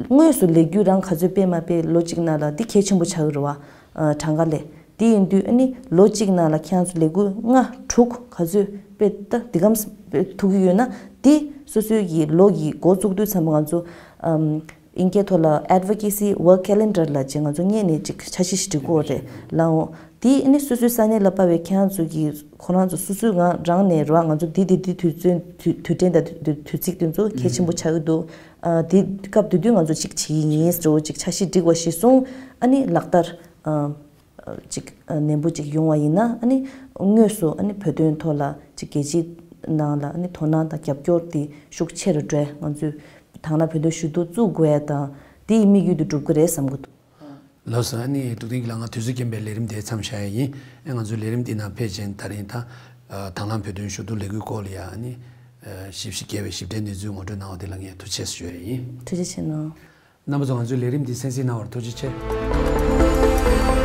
དངོས་སུ་ལས་འགུལ་རང་ག་ཚོད་སྤེལ་མ་སྤེལ་ལོ་གཅིག་ནང་ལ་འདི་གལ་ཆེན་པོ་ཆགས་ཀྱི་རེད་བ། ཨ་གྲངས་ཀ་ལས་འདི་ཡིན་དུས་ཨ་ནི་ལོ་གཅིག་ནང་ལ་ཁྱེད་རང་ཚོ་ལས་འགུལ་ལྔ་དྲུག་ག་ཚོད་སྤེལ་ད་འདི་གམ་སྤེལ་ཐུབ་ཀྱི་ཡོད་ན་འདི་སོ་སོའི་གི་ལོ་གི་འགོ་བཙུགས་དུས་ཙམ་པ་ང་ཚོ་ཨམ་ཨིན་སྐད་ཐོག་ལ་Advocacy Work Calendar ལབ་བྱས་ང་ཚོ་སྔོན་ནས་ཅིག་འཆར་གཞི་ཞིག་སྒྲིག་དགོས་རེད་ལགས་འོང་། དེ་ནི་སོ་སོའི་ས་གནས་ལ་དཔག་པའི་ཁྱེད་རང་ཚོ་གི་ཁོ་རང་ཚོ་སོ་སོའི་ང་རང་ནས་རོགས་ང་ཚོ་དེ་དེ་དེ་དུས་ཚོད་དུས་དུས་དྲན་དང་དུས་དུས་ཚིགས་དེ་ཚོ་གལ་ཆེན་པོ་ཆགས་ཀྱི་འདུག་ཨ། དེ་སྐབས་དེ་དུས་ང་ཚོ་གཅིག་བྱེད་ཀྱི་ཡིན་འདྲ་བོ་གཅིག་འཆར་གཞི་བསྒྲིགས་པ་གཞིར་བཟུང་ཨ་ནི་ལག་བསྟར་ཨ། ཅིག་ནན་པོ་ཅིག་ཡོང་བ་ཡིན་ན་ཨ་ནི་དངོས་སུ་ཨ་ནི་བོད་དོན་ཐོག་ལ་ཅིག་རྒྱལ་སྤྱིའི་ནང་ལ་ཨ་ནི་དོ་སྣང་དང་རྒྱབ་སྐྱོར་དེ་ཤུགས་ཆེ་རུ་འགྲོ་ཡ་ང་ཚོས་དང་བླངས་བོད་དོན་ཞུ་གཏུག་བཙུགས་དགོས་ཡ་དང་དེ་ཡི་དམིགས་ཡུལ་དེ་འགྲུབ་ཀྱི་རེད་བསམ་གྱི་འདུག་ལགས་སོ། ཨ་ནི་འབྲུག་སྡིངས་ཀྱི་ལྷ་ཁང་དུས་ཚོད་རྐྱེན་པས་ལས་རིམ་དེ་མཚམས་བཞག་ཡ་ཡིན། ཨ་ང་ཚོའི་ལས་རིམ་འདི་ནང་ཕེབས་ཅིང་ད་རིང་ད་དང་བླངས་བོད་དོན་ཞུ་གཏུག་ལས་འགུལ་སྐོར་ལ་ཡ་ཨ་ནི་ཞིབ་ཞིབ་རྒྱས་པའི་ཞིབ་ཕྲའི་གནས་ཚུལ་ངོ་སྤྲོད་གནང་བ་དེ་ལ་ངས་ཐུགས་རྗེ་ཆེ་ཞུ་ཡ་ཡིན། ཐུགས་རྗེ་ཆེ་གནང་། རྣམ་པ་ཚོ་ང་ཚོའི་ལས་རིམ་འདི་གསན་གཟིགས་གནང་བར་ཐུགས་རྗེ་ཆེ།